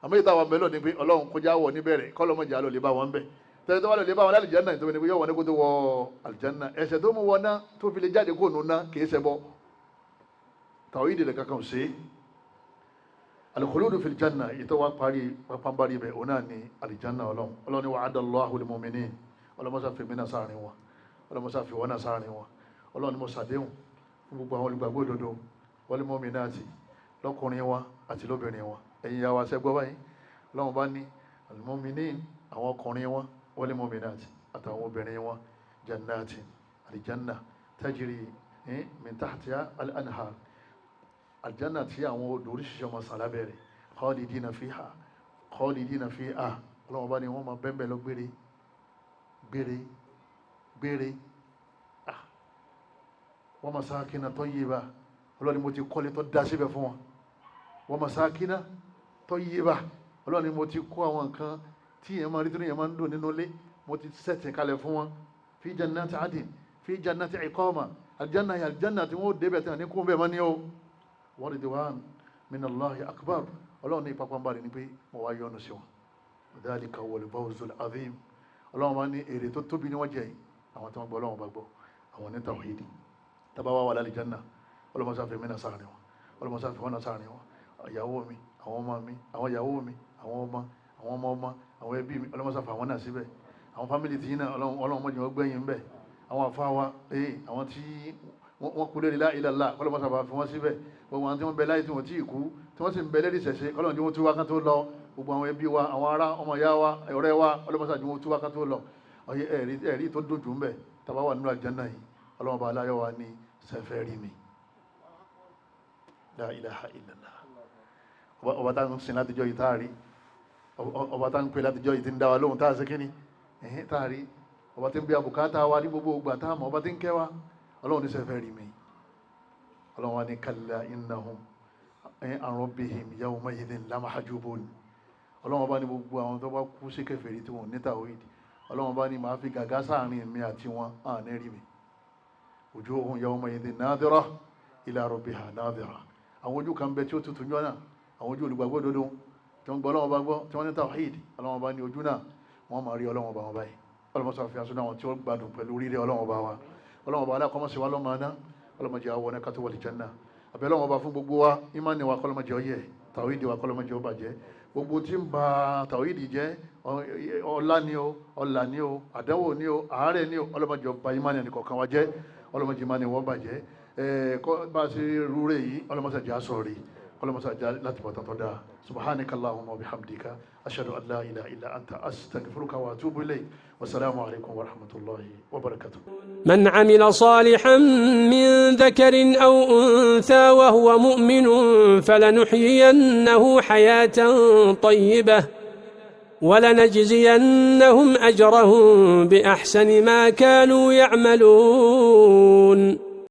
Àmọ́ ìta wọn bẹ̀ lọ ni pé Ọlọ́run kọjá wọ̀ níbẹ̀rẹ̀, kọ́lọ́mọjà lọ lè bá wọn bẹ̀. Tẹ́lẹ̀ tó wà lọ lè bá wọn lálìjánà, ìtọ́wé ni pé yóò wọ ní kó tó wọ àlìjánà. Ẹ̀ṣẹ̀ tó mú wọn ná tó fi lè jáde kó nù ná kì í ṣẹbọ. Tàwíìdì rẹ̀ kankan ṣe. Al-khuludu fil janna èyí tó wá parí pápánbárí ibẹ̀ òun náà ni àlìjánná ọlọ́run. Ọlọ́run ni wa'ada Allahu al-mu'minin, ọlọ́mọsá fi mí náà sáàrin wọn, ọlọ́mọsá fi wọ́n náà sáàrin wọn. Ọlọ́run ni mo ṣàdéhùn fún gbogbo àwọn olùgbàgbọ́ òdodo wal mu'minati, lọ́kùnrin wa àti lóbìnrin wa. Ẹ̀yin ìyá wa ṣẹ́gbọ́ báyìí, ọlọ́run bá ní al-mu'minin, àwọn ọkùnrin wa, wal mu'minati, àtàwọn obìnrin wa, jannati àlìjánná tajri min tahtiha al-anhar, àlìjánná tí àwọn odò oríṣiríṣi ọmọ sàn lábẹ́ rẹ̀, khalidina fiha, khalidina fiha. Ọlọ́run bá ní wọ́n máa bẹ́ẹ̀ lọ gbére gbére gbére. Wa masakina tayyiba, ọlọ́run ni mo ti kọ́lé tó dá síbẹ̀ fún wọn. Wa masakina tayyiba, ọlọ́run ni mo ti kó àwọn nǹkan tí èèyàn máa rí tó ní èèyàn máa ń dùn nínú ilé, mo ti sẹ̀tì kalẹ̀ fún wọn. Fi jannati adin, fi jannati iqama, aljanna yà aljanna tí wọ́n débẹ̀ tí wọ́n ní kún bẹ́ẹ̀ mọ́ ní o. Wa ridwan minallahi akbar, ọlọ́run ní ìpapàǹbarì ni pé mo wá yọ́nú sí wọn. Dhalika huwal fawzul azim, ọlọ́run máa ní èrè tó tóbi ní wọ́n jẹ yìí, àwọn tí wọ́n gbọ́ ọlọ́run bá gbọ́, àwọn ní tawhidi. Tàbá wà wà lálẹ́ janna, ọlọ́run sáfẹ́ mi náà sáàrin wọn, ọlọ́run sáfẹ́ wọn náà sáàrin wọn, ìyàwó mi, àwọn ọmọ mi, àwọn ìyàwó mi, àwọn ọmọ, àwọn ọmọ ọmọ, àwọn ẹbí mi, ọlọ́run sáfẹ́ àwọn náà síbẹ̀. Àwọn fámìlì tí yín náà, ọlọ́run mọ̀jẹ̀ wọ́n gbẹ̀yìn bẹ̀. Àwọn àfa wa, àwọn tí wọ́n kú lérí la ilaha illallah, ọlọ́run sáfẹ́ fi wọ́n síbẹ̀. Gbogbo àwọn tí wọ́n bẹ láyé tí wọ́n tí ì kú, tí wọ́n sì ń bẹ lérí ìṣẹ̀ṣe, ọlọ́run tí wọ́n tú wá kán tó lọ. Gbogbo àwọn ẹbí wa, àwọn ará, ọmọ ìyá wa, ọ̀rẹ́ wa, ọlọ́run sáfẹ́ tí wọ́n tú wá kán tó lọ. Ẹ̀rí tó dùn jù ń bẹ̀, tàbá wà nínú àlùjánnà yìí, ọlọ́run bá aláyọ̀ wa ní sẹ́fẹ́ rí mi. La ilaha illallah. Ọba tá ń sin látijọ́ yìí táàrí, ọba tá ń pè látijọ́ yìí tí ń dá wa lóhùn táà sí kíní táàrí, ọba tí ń bí abùkátà wa ní gbogbo ìgbà táàmù, ọba tí ń kẹ́ wa, ọlọ́run ní sẹ́fẹ́ rí mi. Ọlọ́run wa ní kalla innahum an rabbihim yawma idhin lamahjubun. Ọlọ́run ọba ní gbogbo àwọn tó bá kú sí kèfèrí tí wọ́n ní tawhid, ọlọ́run ọba ní màá fi gàgá sáàrin mi àti wọn, à ní rí mi. Wujuhun yawma idhin nadhira ila rabbiha nadhira. Àwọn ojú kan bẹ tí ó tutù jọ náà, àwọn ojú olùgbàgbọ́ òdodo tí wọ́n gbọ́ ọlọ́run ọba gbọ́, tí wọ́n ní tawhid, ọlọ́run ọba ní ojú náà wọ́n máa rí ọlọ́run ọba wọn báyìí. Ọlọ́run sọ àfihàn sínú àwọn tí ó gbádùn pẹ̀lú rírí ọlọ́run ọba wa. Ọlọ́run ọba aláàkọ́mọ́sí wa lọ́mọ aná, ọlọ́run jẹ́ àwọn ẹ̀ka tó wọlé janna. Àbẹ̀ ọlọ́run ọba fún gbogbo wa, ìmánì wa kọ́lọ́mọ jẹ́ ọyẹ, tawhid wa kọ́lọ́mọ jẹ́ ó bàjẹ́. Gbogbo tí ń ba tawhid jẹ́, ọlá ni o, ọlà ni o, àdánwò ni o, àárẹ̀ ni o, ọlọ́run jẹ́ ọba ìmánì ẹnì kọ̀ọ̀kan wa jẹ́, ọlọ́run jẹ́ ìmánì wọn bàjẹ́. Bá a ṣe rúre yìí, ọlọ́run ṣe àjẹ́ sọ̀rí, ọlọ́run ṣe àjẹ́ láti bọ̀ tán dáa. Subhanaka Allahumma wa bihamdika, ashhadu an la ilaha illa anta, astaghfiruka wa atubu ilayk. Wassalamu alaykum wa rahmatullahi wa barakatuh. من عمل صالحا من ذكر أو أنثى وهو مؤمن فلنحيينه حياة طيبة ولنجزينهم أجرهم بأحسن ما كانوا يعملون.